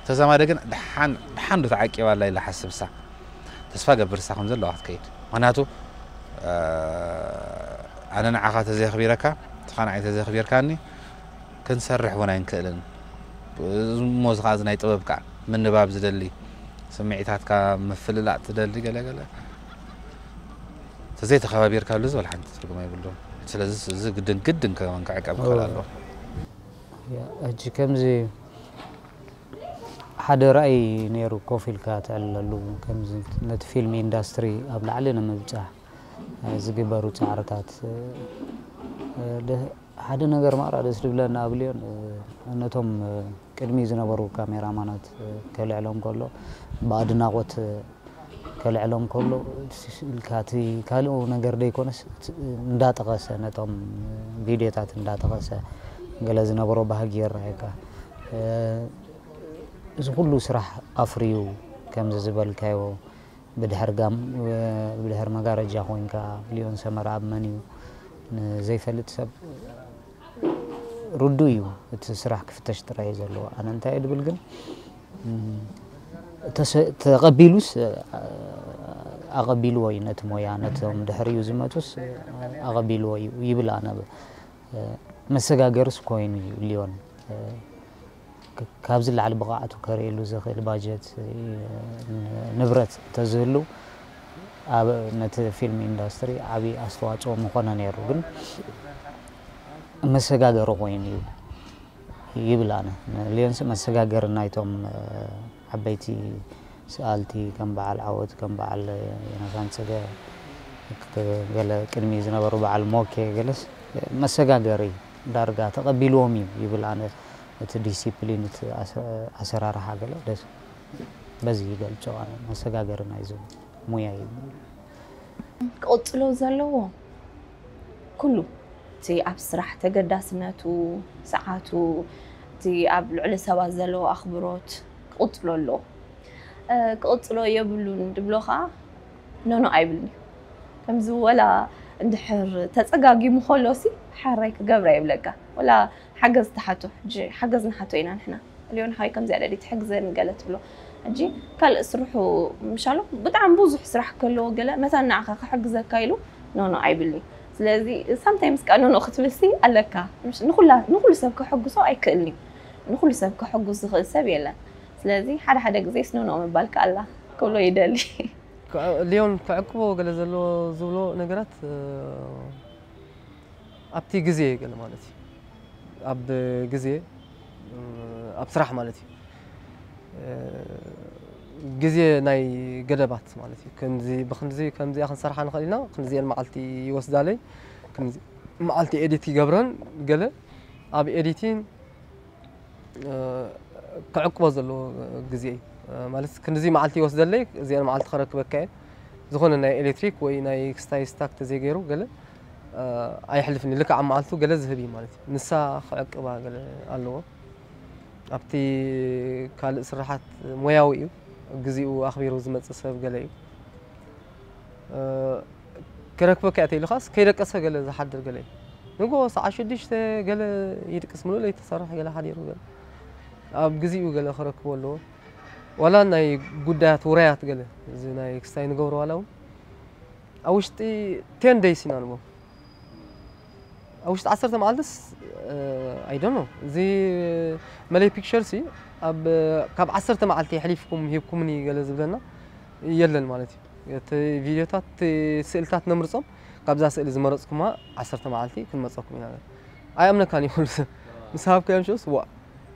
ተዛማዲ ግን ድሓን ድሓን ዶ ተዓቂባ ኣላ ኢለ ሓስብ እሳ ተስፋ ገብር እሳ ከም ዘለዋ ክትከይድ ምክንያቱ ኣነ ንዓኻ ተዘየኽቢረካ፣ ንስኻ ንዓይ ተዘየኽቢርካኒ፣ ክንሰርሕ እውን ኣይንክእልን። እሞ እዚ ኸዓ እዚ ናይ ጥበብ ከዓ ምንባብ ዝደሊ፣ ስምዒታትካ ምፍልላጥ ትደሊ ገለ ገለ፣ ተዘይተኸባቢርካሉ ዝበል ሓንቲ ትርጉም ኣይብሉን። ስለዚ እዚ ግድን ግድን ከመን ክዕቀብ ክኽእል ኣለዎ። ያ፣ ሕጂ ከምዚ ሓደ ራእይ ነይሩ ኮፍ ኢልካ ትዕልለሉ፣ ከምዚ ነቲ ፊልም ኢንዳስትሪ ኣብ ላዕሊ ንምብጻሕ ዝግበሩ ጻዕርታት፣ ደ-፣ ሓደ ነገር ማራ ደስ ዝብለኒ ኣብ ሊዮን፣ ነቶም ቅድሚ ዝነበሩ ካሜራማናት ከልዕሎም ከሎ ብኣድናቖት ከልዕሎም ከሎ ኢልካ እቲ ካልእ ነገር ደይኮነስ እንዳጠቐሰ ነቶም ቪድዮታት እንዳጠቐሰ ገለ ዝነበሮ ባህጊ የረኣየካ። እዚ ኩሉ ስራሕ ኣፍርዩ ከምዚ ዝበልካዮ ብድሕር ጋም ብድሕር መጋረጃ ኮይንካ ሊዮን ሰመራ ኣብ መን እዩ ንዘይፈልጥ ሰብ ርዱእ እዩ። እቲ ስራሕ ክፍተሽ ጥራይ እዩ ዘለዎ። ኣነ እንታይ እየ ድብል ግን እም፣ ተሰ- ተቐቢሉስ እ፣ ኣቐቢልዎ እዩ ነቲ ሞያ ነቶም ድሕሪኡ ዝመፁስ እ፣ ኣቐቢልዎ እዩ ይብል ኣነ። እ፣ መሰጋገርስ ኮይኑ እዩ ሊዮን እ፣ ክ- ካብዚ ላዕሊ ብቕዓቱ ከርእየሉ ዝኽእል ባጀት እ፣ ን- ንብረት እንተዝህሉ ኣብ ነቲ ፊልም ኢንዳስትሪ ዓብዪ ኣስተዋፅኦ ምኾነ ነይሩ። ግን መሰጋገሪ ኮይኑ እዩ ይብል ኣነ። ሊዮንስ መሰጋገሪ ናይቶም እ፣ ዓበይቲ ስኣልቲ ከም በዓል ዓወት ከም በዓል ዮናታን ፅገ ገለ ቅድሚ ዝነበሩ በዓል ሞኬ ገለስ መሰጋገሪ ዳርጋ ተቐቢልዎም እዩ ይብል ኣነ። እቲ ዲሲፕሊን እቲ ኣሰ- ኣሰራርሓ ገለ ደስ በዚ ይገልፆ ኣነ መሰጋገሪ ናይዞም ሙያ እዩ። ክቕፅሎ ዘለዎ ኩሉ እቲ ኣብ ስራሕ ተገዳስነቱ፣ ሰዓቱ፣ እቲ ኣብ ልዕሊ ሰባት ዘለዎ ኣኽብሮት ክቕፅሎ ኣለዎ። እ፣ ክቕፅሎ የብሉን ድብሎ ከዓ ኖኖ ኣይብልን እዩ። ከምዚ ወላ እንድሕር ተፀጋጊሙ ከሎ ሲ ሓራይ ክገብራ ይብለካ። ወላ ሓገዝ ትሓቶ፣ ሕጂ ሓገዝ ንሓቶ ኢና ንሕና። ሊዮን ሓወይ ከምዚኣ ደሊ ትሕግዘኒ ገለ ትብሎ። ሕጂ ካልእ ስርሑ ምሻሎ ብጣዕሚ ብዙሕ ስራሕ ከለዎ ገለ መታን ንዓኻ ክሕግዘካ ኢሉ ኖኖ ኣይብልኒ። ስለዚ ሳምታይምስ ከዓ ኖኖ ክትብልሲ ኣለካ። ምሽ- ንኹላ ንኹሉ ሰብ ከሐጉሶ ኣይክእልን እዩ። ንኹሉ ሰብ ከሐጉስ ዝኽእል ሰብ የለን። ስለዚ ሓደ ሓደ ግዜስ ኖኖ ምባል ከኣላ ክብሎ ይደሊ። ሊዮን ክዕቅቦ ገለ ዘለዎ ዝብሎ ነገራት ኣብቲ ግዜ ገለ ማለት እዩ። ኣብ ግዜ ኣብ ስራሕ ማለት እዩ። ግዜ ናይ ገደባት ማለት እዩ። ከምዚ ብክንዚ ከምዚኣ ክንሰርሓ ንኽእል ኢና፣ ክንዚኤን መዓልቲ ይወስዳለይ፣ ክንዚ መዓልቲ ኤዲት ይገብረን ገለ ኣብ ኤዲቲን ክዕቅቦ ዘለዎ ግዜ እዩ። ማለት ክንዚ መዓልቲ ይወስደለይ፣ እዚኤን መዓልቲ ከረክበካ እየ። ዝኾነ ናይ ኤሌክትሪክ ወይ ናይ ክስታይ ስታክ ተዘይገይሩ ገለ ኣይሕልፍን እዩ። ልክዕ ኣብ መዓልቱ ገለ ዝህብ እዩ ማለት እዩ። ንሳ ክዕቅባ ገለ ኣለዎ። ኣብቲ ካልእ ስራሓት ሞያዊ እዩ። ግዚኡ ኣኽቢሩ ዝመጽእ ሰብ ገለ እዩ። ክረክበካ እየ ተይሉ ኸዓስ ከይደቀሰ ገለ ዝሓድር ገለ እዩ። ንጎ ሰዓት ሽዱሽተ ገለ ይድቅስ፣ ምሉእ ለይቲ ተሰርሕ ገለ ሓዲሩ ገለ ኣብ ግዚኡ ገለ ክረክቦ ኣለዎ። ዋላ ናይ ጉዳያት ውራያት ገለ እዚ ናይ ክስታይ ንገብሮ ዋላ እውን ኣብ ውሽጢ ቴን ደይስ ኢና ንቦ ኣብ ውሽጢ ዓሰርተ መዓልትስ ኣይደኖ እዚ መለይ ፒክቸር ሲ ኣብ ካብ ዓሰርተ መዓልቲ የሕሊፍኩም ሂብኩምኒ ገለ ዝብለና የለን ማለት እዩ። እቲ ቪድዮታት እቲ ስእልታት ነምርጾም ካብዛ ስእሊ ዝመረጽኩማ ዓሰርተ መዓልቲ ክንመጸኩም ኢና። ኣይኣምነካን እዩ ኩሉ ሰብ ምስ ሃብካዮም ሽስ ዋ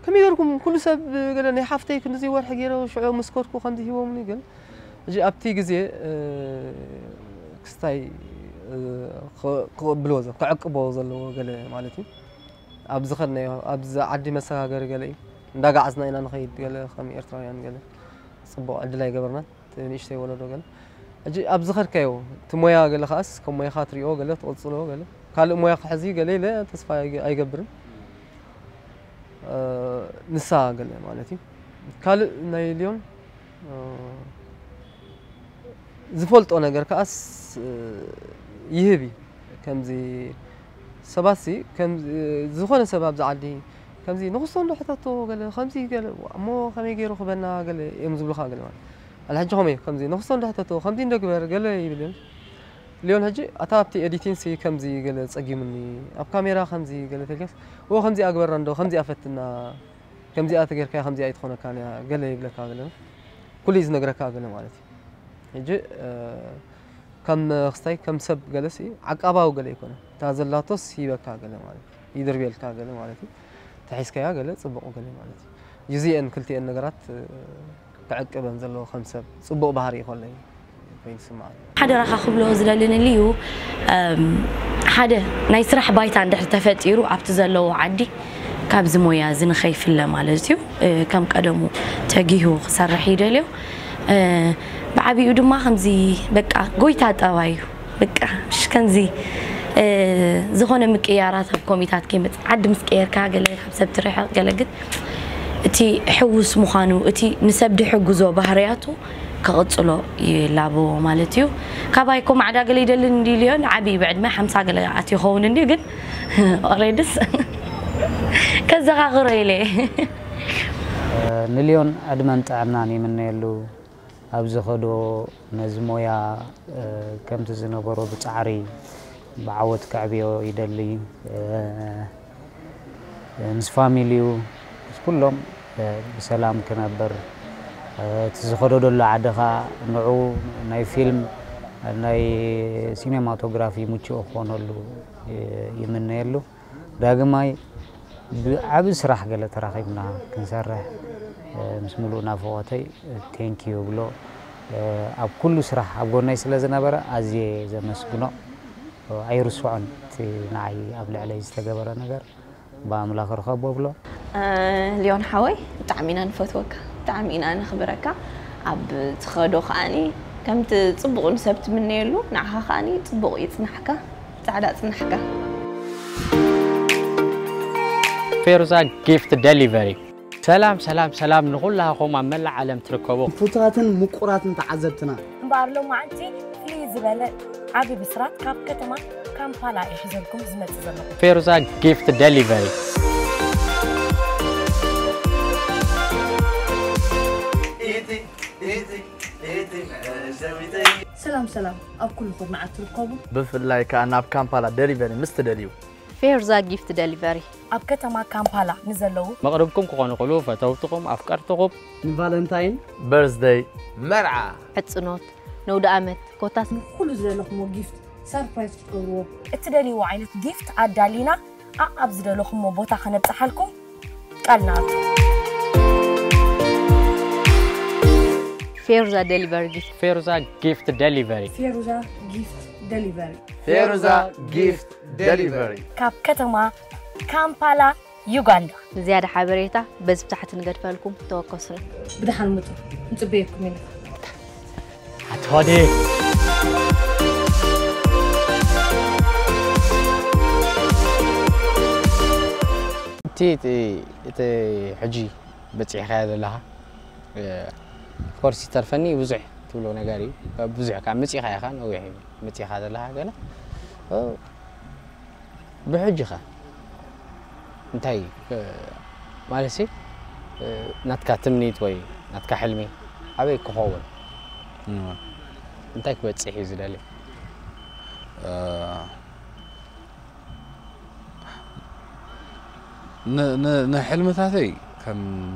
ከመይ ገርኩም ኩሉ ሰብ ገለ ናይ ሓፍተይ ክንዚ ወርሒ ገይረ ሽዑ ምስ ከድኩ ከምዚ ሂቦምኒ ገለ ሕጂ ኣብቲ ግዜ ክስታይ ክቕብልዎ ክዕቅቦ ዘለዎ ገለ ማለት እዩ። ኣብ ዝኸድናዮ ኣብዚ ዓዲ መሰጋገሪ ገለ እዩ እንዳጋዓዝና ኢና ንኸይድ ገለ ከም ኤርትራውያን ገለ ፅቡቕ ዕድል ኣይገበርናን። እቲ ንእሽተይ ወለዶ ገለ ሕጂ ኣብ ዝኸድካዮ እቲ ሞያ ገለ ከዓስ ከም ሞያኻ ትሪኦ ገለ ትቕፅሎ ገለ ካልእ ሞያ ክሕዚ ገለ ኢለ ተስፋ ኣይገ- ኣይገብርን። ንሳ ገለ ማለት እዩ። ካልእ ናይ ሊዮን ዝፈልጦ ነገር ከዓስ ይህብ እዩ። ከምዚ ሰባት ሲ ከም ዝኾነ ሰብ ኣብዚ ዓዲ ከምዚ ንኽስቶ እንዶ ሕተቶ ገለ ከምዚ ገለ እሞ ከመይ ገይሩ ክበና ገለ እዮም ዝብሉኻ ገለ ማለት ኣለ ሕጂ ከመይ ከምዚ ንኽስቶ እንዶ ሕተቶ ከምዚ እንዶ ግበር ገለ ይብል እዮም። ሊዮን ሕጂ ኣታ ኣብቲ ኤዲቲንግ ሲ ከምዚ ገለ ጸጊሙኒ፣ ኣብ ካሜራ ከምዚ ገለ ተልካስ፣ ዎ ከምዚ ኣግበራ እንዶ፣ ከምዚ ኣፈትና፣ ከምዚ ኣተገርካ፣ ከምዚ ኣይትኾነካን እያ፣ ገለ ይብለካ ገለ፣ ኩሉ እዩ ዝነግረካ ገለ ማለት እዩ። ሕጂ፣ እ፣ ከም ክስታይ፣ ከም ሰብ ገለሲ ዓቃባዊ ገለ ይኮነ። እታ ዘላቶስ ይበካ ገለ ማለት እዩ። ይድርብየልካ ገለ ማለት እዩ። ተሒዝካያ ገለ ጽቡቕ ገለ ማለት እዩ። እዚኤን ክልቲኤን ነገራት፣ እ፣ ክዕቅበን ዘለዎ ከም ሰብ ጽቡቕ ባህሪ እዩ ከለይ ኮይኑ ይስምዓኒ። ሓደራኻ ክብሎ ዝደልን እዩ፣ እም፣ ሓደ ናይ ስራሕ ባይታ እንድሕር ተፈጢሩ ኣብቲ ዘለዎ ዓዲ ካብዚ ሞያ እዚ ንኸይፍለ ማለት እዩ። እ፣ ከም ቀደሙ ተጊሁ ክሰርሕ ይደልዮ። እ፣ ብዓቢኡ ድማ ከምዚ በቃ ጎይታ ጠባይ እዩ። በቃ ምሽ ከምዚ፣ እ፣ ዝኾነ ምቅያራት ኣብ ኮሚታት ከይመጽእ፣ ዓዲ ምስ ቀየርካ ገለ ካብ ሰብ ትርሕቕ ገለ፣ ግን እቲ ሕዉስ ምዃኑ፣ እቲ ንሰብ ድሕግዞ ባህርያቱ ክቕጽሎ ይላበዎ ማለት እዩ። ካባይ እኮ ማዕዳ ገለ ይደልን እንዲ ኢልዮ፣ ንዓቢ ብዕድመ ሓምሳ ገለ ኣትዩ ይኸውን እንዲ፣ ግን ኦሬድስ ከዘኻኽሮ ኢለ። ንልዮን ዕድመን ጥዕናን ይምነየሉ። ኣብ ዝኸዶ ነዚ ሞያ፣ እ፣ ከምቲ ዝነበሮ ብጻዕሪ ብዓወት ከዕብዮ ይደሊ። እ፣ ምስ ፋሚሊዩ፣ ምስ ኩሎም፣ እ፣ ብሰላም ክነብር፣ እ፣ እቲ ዝኸዶ ዘሎ ዓዲ ኸኣ ንዑ ናይ ፊልም፣ ናይ ሲኔማቶግራፊ ምቹእ ክኾነሉ፣ እ፣ ይምነየሉ። ዳግማይ ብዓቢ ስራሕ ገለ ተራኺብና ክንሰርሕ፣ እ፣ ምስ ምሉእ ናፍቖተይ፣ እ፣ ቴንኪዩ እብሎ። እ፣ ኣብ ኩሉ ስራሕ ኣብ ጎነይ ስለ ዝነበረ ኣዝየ ዘመስግኖ። እ፣ ኣይርስዖን እቲ ንዓይ ኣብ ልዕለይ ዝተገበረ ነገር። ብኣምላኽ ርኸቦ እብሎ። እ፣ ሊዮን ሓወይ፣ ብጣዕሚ ኢና ንፈትወካ፣ ብጣዕሚ ኢና ነኽብረካ። ኣብ ትኸዶ ከኣኒ ከምቲ ጽቡቕ ንሰብ ትምነየሉ፣ ንዓኻ ከኣኒ ጽቡቕ ይጽናሕካ፣ ጻዕዳ ጽናሕካ። ፌሩዛ ጊፍት ደሊቨሪ። ሰላም ሰላም ሰላም ንኹላኹም ኣብ መላእ ዓለም ትርከቡ። ክፉታትን ምቁራትን ተዓዘብትና። እምበኣር ሎማዓንቲ ፍልይ ዝበለ ዓቢ ብስራት ካብ ከተማ ካምፓላ እየ ሒዘልኩም ዝመጽእ ዘለኹ። ፌሩዛ ጊፍት ደሊቨሪ። ሰላም ሰላም ኣብ ኩሉ ኩርናዓት ትርከቡ። ብፍላይ ከኣ ናብ ካምፓላ ደሊቨሪ ምስ ትደልዩ። ፌርዛ ጊፍት ደሊቨሪ። ኣብ ከተማ ካምፓላ ንዘለዉ መቕርብኩም ክኾኑ ይኽእሉ፣ ፈተውትኹም፣ ኣፍቀርትኹም። ንቫለንታይን፣ በርዝደይ፣ መርዓ፣ ሕጽኖት፣ ነውዲ ኣመት፣ ኮታስ ንኹሉ ዝደለኹምዎ ጊፍት ሰርፕራይዝ ክትገብርዎ። እትደልይዎ ዓይነት ጊፍት ኣዳሊና ኣኣብ ዝደለኹምዎ ቦታ ከነብጽሓልኩም ቃል ንኣቱ። ፌሩዛ ደሊቨሪ ጊፍት። ፌሩዛ ጊፍት ደሊቨሪ። ፌሩዛ ጊፍት ደሊቨሪ። ፌሩዛ ጊፍት ደሊቨሪ። ካብ ከተማ ካምፓላ ዩጋንዳ። ንዝያዳ ሓበሬታ በዚ ብታሕቲ ንገድፈልኩም፣ ተወከሱና። ብደሓን ምጹ፣ ንጽበየኩም ኢና። ኣትዋዴ። እቲ እቲ እቲ ሕጂ በጺሕካዮ ዘለኻ ኮርስ ይተርፈኒ ብዙሕ ትብሎ ነገር እዩ። ብዙሕ ካብ መጺኻ ኢኻ ነዊሕ እዩ መጺኻ ዘለኻ ገለ ብሕጂ ኸ እንታይ ማለት ሲ ናትካ ትምኒት ወይ ናትካ ሕልሚ ኣበይ ክኸውን እንታይ ክበጽሕ እዩ ዝደሊ? ንሕልምታተይ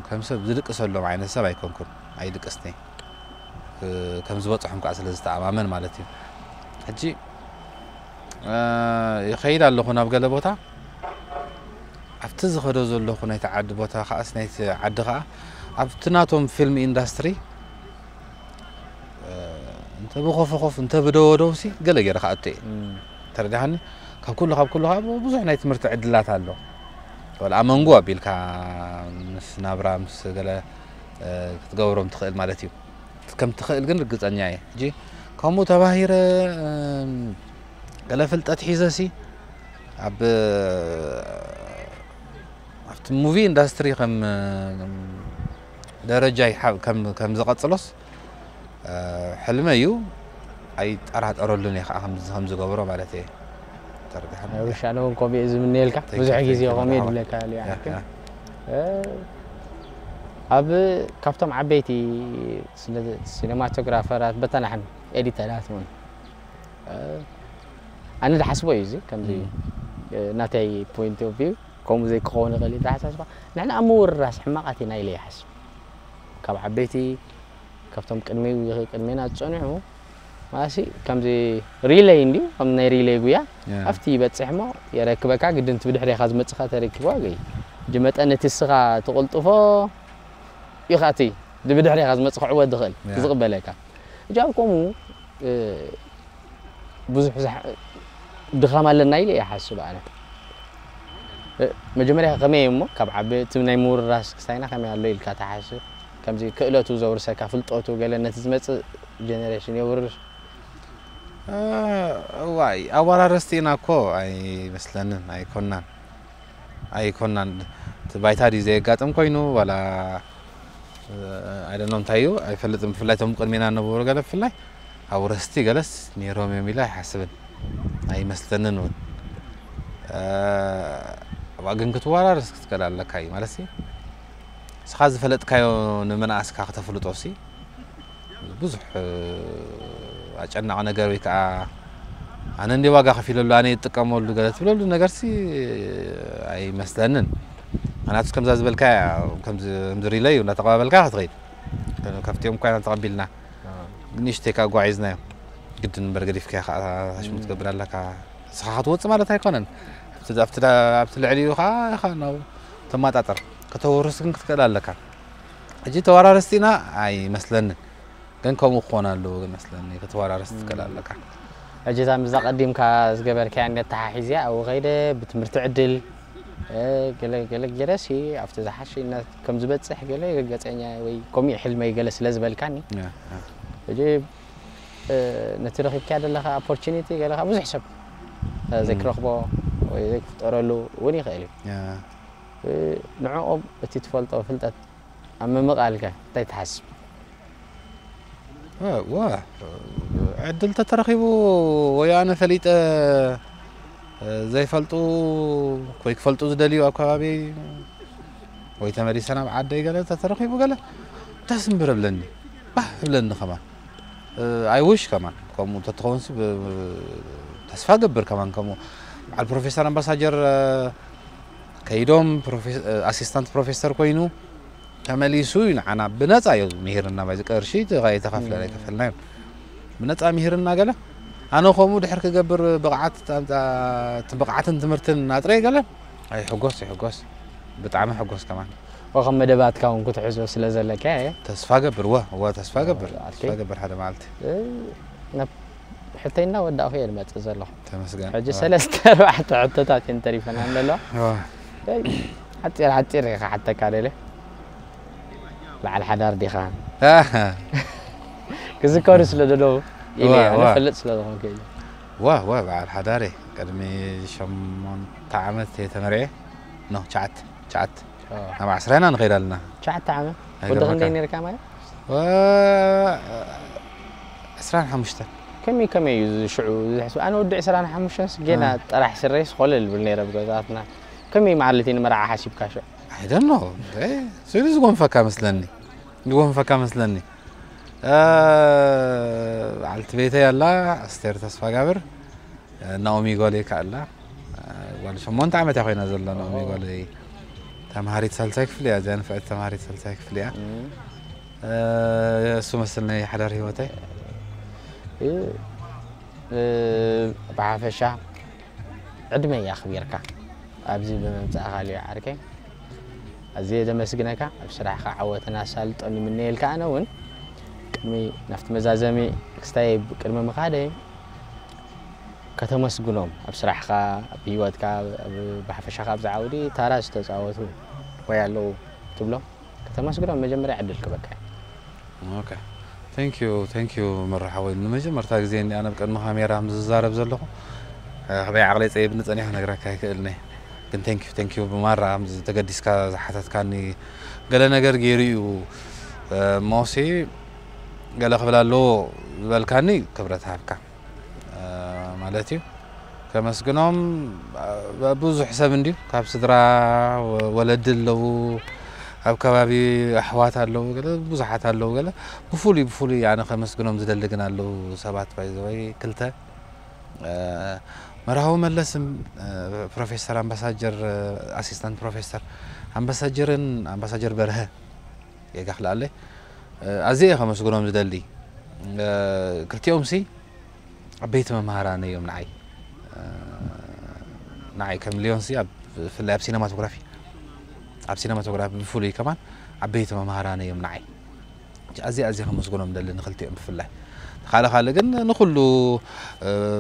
ከም ሰብ ዝድቅሰሎም ዓይነት ሰብ ኣይኮንኩን። ኣይድቅስኒ ከም ዝበፅሖም ከዓ ስለ ዝተኣማመን ማለት እዩ። ሕጂ ይኸይድ ኣለኹ ናብ ገለ ቦታ ኣብቲ ዝኸዶ ዘለኹ ናይቲ ዓዲ ቦታ ከዓስ ናይቲ ዓዲ ከዓ ኣብቲ ናቶም ፊልም ኢንዳስትሪ እንተ ብኾፈኾፍ እንተ ብደወደውሲ ገለ ገይረ ክኣቱ እየ። ተረዳሃኒ? ካብ ኩሉ ካብ ኩሉ ከዓ ብዙሕ ናይ ትምህርቲ ዕድላት ኣሎ። ወላ ኣብ መንጎ ኣቢልካ ምስ ናብራ ምስ ገለ ክትገብሮም ትኽእል ማለት እዩ። ከም ትኽእል ግን ርግፀኛ እየ። ሕጂ ከምኡ ተባሂረ ገለ ፍልጠት ሒዘሲ ኣብ ኣብቲ ሙቪ ኢንዳስትሪ ከም ደረጃ ከም ዝቐፅሎስ ሕልመ እዩ። ኣይጠራጠረሉን እየ ከዓ ከም ዝገብሮ ማለት እየ። ተረዳሕኒ? ውሻነ እውን ከምኡ እየ ዝምነየልካ። ብዙሕ ግዜ ከምኡ እየ ዝብለካ። ኣብ ካብቶም ዓበይቲ ሲኔማቶግራፈራት በተናሕን ኤዲተራት እውን ኣነ ዝሓስቦ እዩ እዚ ከምዚ ናተይ point of view ከምኡ ዘይክኸውን ይኽእል እዩ ኣተሓሳስባ። ንሕና ኣብ ምውርራስ ሕማቓት ኢና ኢለ ይሓስብ። ካብ ዓበይቲ ካብቶም ቅድሚ ቅድሜና ዝጸንሑ ማሲ ከምዚ relay እንዲዩ ከም ናይ relay ጉያ ኣብቲ ይበጽሕ እሞ የረክበካ ግድንቲ ብድሕሬኻ ዝመጽኻ ተረኪቦ ኣገይ ጅመጠን እቲ ስኻ ትቕልጥፎ ኢኻ እቲ ብድሕሬኻ ዝመጽ ክዕወት ዝኽእል ዝቕበለካ እጃብ ከምኡ ብዙሕ ድኻም ኣለና ኢለ ይሓስብ ኣነ። መጀመርያ ከመይ እሞ ካብ ዓቢ እቲ ናይ ምውርራስ ክስታይና ከመይ ኣሎ ኢልካ ትሓስብ? ከምዚ ክእለቱ ዘውርሰካ ፍልጠቱ ገለ ነቲ ዝመጽእ ጀነሬሽን የውርስ። እዋይ ኣወራረስቲ ኢና እኮ ኣይመስለንን ኣይኮናን ኣይኮናን እቲ ባይታ ድዩ ዘየጋጥም ኮይኑ ዋላ ኣይደኖ እንታይ እዩ ኣይፈልጥን ብፍላይ ቶም ቅድሜና ነበሩ ገለ ብፍላይ ኣውረስቲ ገለስ ነይሮም እዮም ኢለ ኣይሓስብን ኣይመስለንን እውን ዋ ግን ክትወራረስ ክትከል ኣለካ እዩ ማለት ስኻ ዝፈለጥካዮ ንምንኣስካ ክተፍልጦ ሲ ብዙሕ ኣጨናቂ ነገር ወይ ከዓ ኣነ እንደ ዋጋ ከፊለሉ ኣነ ይጥቀመሉ ገለ ትብለሉ ነገርሲ ኣይመስለንን ምክንያቱ ከምዛ ዝበልካ ከምዚ relay እዩ እንዳተቀባበልካ ክትኸይድ ካብቲኦም እኳ ኢና ተቀቢልና ንእሽተይ ከዓ ጓዒዝናዮ ግድን እምበር ገዲፍካ ከዓ ሽሙ ትገብር ኣለካ ንስኻ ክትወፅእ ማለት ኣይኮነን ኣብቲ ልዕሊኡ ከዓ ኢኻ ናብ ተማጣጠር ከተወርስ ግን ክትክእል ኣለካ ሕጂ ተወራረስቲ ኢና ኣይመስለንን ግን ከምኡ ክኾን ኣለዎ ግን መስለኒ ከተወራረስ ትክእል ኣለካ ሕጂ እዛ ምዛ ቀዲምካ ዝገበርካያ ነተሓሒዝያ ኣብኡ ከይደ ብትምህርቲ ዕድል ገለ ገለ ገይረሲ ኣብቲ ዝሓሸ ከም ዝበፅሕ ገለ ገፀኛ ወይ ከምኡ ሕልመይ ገለ ስለ ዝበልካኒ ሕጂ ነቲ ረኺብካያ ዘለኻ opportunity ገለኻ ብዙሕ ሰብ ዘይክረኽቦ ወይ ዘይክፍጠረሉ እውን ይኽእል እዩ ንዕኦም እቲ ትፈልጦ ፍልጠት ኣብ ምምቓልከ እንታይ ትሓስብ ዋ ዕድል ተተረኺቡ ወይ ኣነ ፈሊጠ ዘይፈልጡ ወይ ክፈልጡ ዝደልዩ ኣብ ከባቢ ወይ ተመሊሰ ናብ ዓደይ ገለ ተተረኺቡ ገለ ደስ እምብር እብለኒ ባህ እብለኒ ከማን I wish ከማን ከምኡ ተትኸውን ተስፋ ገብር ከማን ከምኡ በዓል ፕሮፌሰር ኣምባሳጀር ከይዶም assistant professor ኮይኑ ተመሊሱ እዩ ንዓና ብነፃ እዩ ምሂርና ባይዚ ቅርሺ ኣይተኸፍለን ኣይከፈልናዮ ብነፃ ምሂርና ገለ ኣነ ከምኡ ድሕር ክገብር ብቕዓት ብቕዓትን ትምህርትን ናጥረይ ገለ ኣይሕጎስ ይሕጎስ ብጣዕሚ ሕጎስ ከማን ወኸም መደባትካ እውን ክትሕዞ ስለ ዘለካ እየ ተስፋ ገብር ወ ወ ተስፋ ገብር ተስፋ ገብር ሓደ መዓልቲ ናብ ሕተይና ወዳእኹ እየ ዝመፅእ ዘለኹ ተመስገን ሕጂ ሰለስተ ኣርባዕተ ሕቶታት እየን ተሪፈና ኣለዋ ሓፂር ሓፂር ኢኻ ሓተካ ደለ በዓል ሓዳር ዲኻ ክዝከሩ ስለ ደለዉ ኢለ ዋ፣ ዋ። ፈልጥ ስለ ዝኾንኩ እዩ ዋ ዋ በዓል ሓዳር እየ ቅድሚ ሸሞንተ ዓመት እየ ተመርዐ ኖ ቻዓት ቻዓት ናብ ዓስራ ኢና ንኸይድ ኣለና ቻዓት ዓመት ወዲ ኣይገርመካ። ክንደይ ነርካ ማለት ዋ፣ ዕስራን ሓሙሽተን ከመይ ከመይ እዩ እዚ ሽዑ ዝሕስብ ኣነ ወዲ ዕስራን ሓሙሽተን ገና እ። ጠራሕ ስረይስ ኮለል ዝብል ነይረ ብገዛትና ከመይ ማለት እዩ ንመርዓ ሓሲብካ ሽዑ ኣይደኖ ስሉ ዝጎንፈካ መስለኒ ዝጎንፈካ መስለኒ እ፣ በዓልቲ ቤተይ ኣላ ኣስቴር ተስፋ ጋብር ናኦሚ ጓለይ ከኣ ኣላ ጓል ሸሞንተ ዓመት እያ ኮይና ዘላ ናኦሚ ጓለይ ተምሃሪት ሳልሳይ ክፍሊ እያ እዚኣ ንፍዕቲ ተምሃሪት ሳልሳይ ክፍሊ እያ እሱ መስል ናይ ሓዳር ህይወተይ ብሓፈሻ ዕድመይ ኣኽቢርካ ኣብዚ ብምምጻእኻ ልዮ ዓርከይ ኣዝየ ዘመስግነካ ኣብ ስራሕኻ ዓወትን ኣሳልጦን ይምነየልካ ኣነ እውን ቅድሚ ናብቲ መዛዘሚ ክስታይ ቅድሚ ምኻደይ ከተመስግኖም ኣብ ስራሕኻ ኣብ ህይወትካ ብሓፈሻኻ ኣብዚ ዓውዲ ታራ ዝተፃወቱ ወይ ኣለዉ ትብሎም ከተመስግኖም መጀመርያ ዕድል ክበካ እዩ ኦኬ thank you thank you መራሓወይ ንመጀመርታ ግዜ እንዲ ኣነ ብቅድሚ ካሜራ ምስ ዝዛረብ ዘለኹ ከመይ ዓቕለይ ፀይብኒ ፀኒሑ ክነግረካ ኣይክእልኒ ግን thank you thank you ብማራ ተገዲስካ ዝሓተትካኒ ገለ ነገር ገይሩ እዩ ሞሲ ገለ ክብል ኣለዎ ዝበልካኒ ክብረት ሃብካ ማለት እዩ ከመስግኖም ብዙሕ ሰብ እንድዩ ካብ ስድራ ወለዲ ኣለዉ ኣብ ከባቢ ኣሕዋት ኣለዉ ገለ ብዙሓት ኣለዉ ገለ ብፍሉይ ብፍሉይ ኣነ ከመስግኖም ዝደሊ ግን ኣለዉ ሰባት ባይዘወይ ክልተ መርሃዊ መለስን ፕሮፌሰር ኣምባሳጀር ኣሲስታንት ፕሮፌሰር ኣምባሳጀርን ኣምባሳጀር በርሀ የጋኽልኣለይ ኣዝየ ከመስግኖም ዝደሊ። ክልቲኦም ሲ ዓበይቲ መምሃራነ እዮም ንዓይ። ንዓይ ከም ሊዮን ሲ ኣብ ብፍላይ ኣብ ሲነማቶግራፊ ኣብ ሲነማቶግራፊ ብፍሉይ ከማን ዓበይቲ መምሃራነ እዮም ንዓይ። ኣዝየ ኣዝየ ከመስግኖም ደሊ ንክልቲኦም ብፍላይ። ካልእ ካልእ ግን ንኩሉ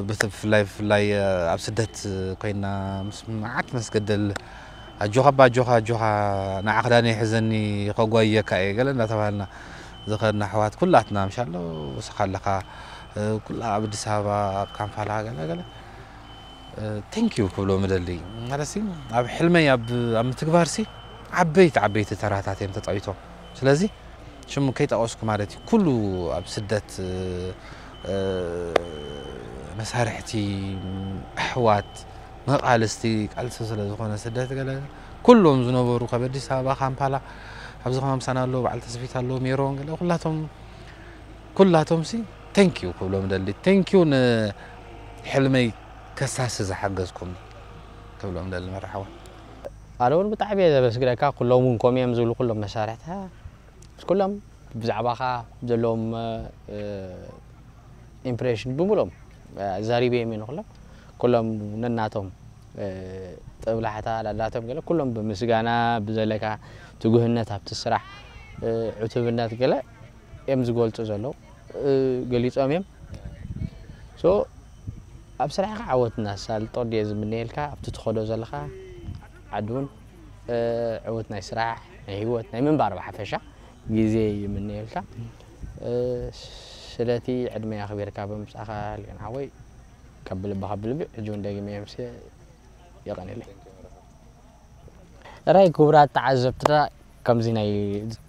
ብፍላይ ብፍላይ ኣብ ስደት ኮይና ምስ መዓት መስገደል ኣጆኻ ኣባ ኣጆኻ ኣጆኻ ንዓ ክዳነይ ሕዘኒ ከጓየካ እየ ገለ እንዳተባሃልና ዝኸድና ኣሕዋት ኩላትና ምሻሎ ወስኻ ኣለኻ ኩላ ኣብ ኣዲስ ኣበባ ኣብ ካምፓላ ገለ ገለ thank you ክብሎ ምደሊ ማለት ሲ ኣብ ሕልመይ ኣብ ኣብ ምትግባር ሲ ዓበይቲ ዓበይቲ ተራታት እዮም ተፃዊቶም ስለዚ ሽሙ ከይጠቀስኩ ማለት እዩ ኩሉ ኣብ ስደት መሳርሕቲ ኣሕዋት መቃልስቲ ቃልሲ ስለ ዝኾነ ስደት ገለ ኩሎም ዝነበሩ ካብ ኣዲስ ኣበባ ካምፓላ ኣብዚ ከማምሳና ኣለዉ በዓል ተስፊት ኣለዉ ሜሮን ገለ ኩላቶም ኩላቶም ሲ thank you ክብሎም ደሊ thank you ንሕልመይ ከሳሲ ዝሓገዝኩም ክብሎም ደሊ መራሕዋ ኣነ እውን ብጣዕሚ እየ ዘመስግነካ ኩሎም እውን ከምኡ እዮም ዝብሉ ኩሎም መሳርሕትኻ ምስ ኩሎም ብዛዕባኻ ዘለዎም ኢምፕሬሽን ብምሎም ዘሪበ የሚ ንኩሎም ኩሎም ነናቶም ጥብላሕታ ላላቶም ገለ ኩሎም ብምስጋና ብዘለካ ትጉህነት ኣብቲ ስራሕ ዕቱብነት ገለ እዮም ዝገልፁ ዘለዉ ገሊፆም እዮም so ኣብ ስራሕካ ዓወት እናሳልጦ ድየ ዝምነየልካ ኣብቲ ትኸዶ ዘለካ ዓዲ እውን ዕውት ናይ ስራሕ ናይ ህይወት ናይ ምንባር ብሓፈሻ ግዜ ይምነየልካ ስለቲ ዕድመ ኣኽቢርካ ብምምፃእኻ ሊዮን ሓወይ ካብ ልቢ ካብ ልቢ ሕጂ እውን ደጊመ የምስ የቐንለይ ራይ ክቡራት ተዓዘብትና ከምዚ ናይ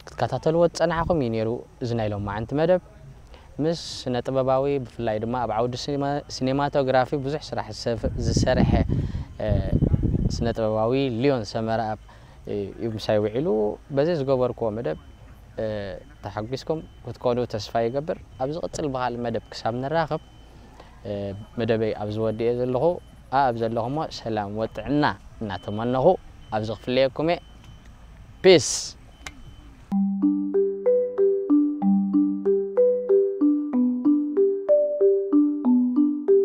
ክትከታተልዎ ዝፀናሕኹም እዩ ነይሩ እዚ ናይ ሎማዓንቲ መደብ ምስ ስነ ጥበባዊ ብፍላይ ድማ ኣብ ዓውዲ ሲኔማቶግራፊ ብዙሕ ስራሕ ዝሰርሐ ስነ ጥበባዊ ሊዮን ሰመረ ኣብ እዩ ምሳይ ውዒሉ በዚ ዝገበርክዎ መደብ ተሓጒስኩም ክትኮኑ ተስፋ ይገብር ኣብ ዝቕፅል ብካልእ መደብ ክሳብ ንራኸብ መደበይ ኣብ ዝወድእ ዘለኹ ኣብ ዘለኹሞ ሰላም ወጥዕና እናተመነኹ ኣብዚ ክፍለየኩም እየ ፒስ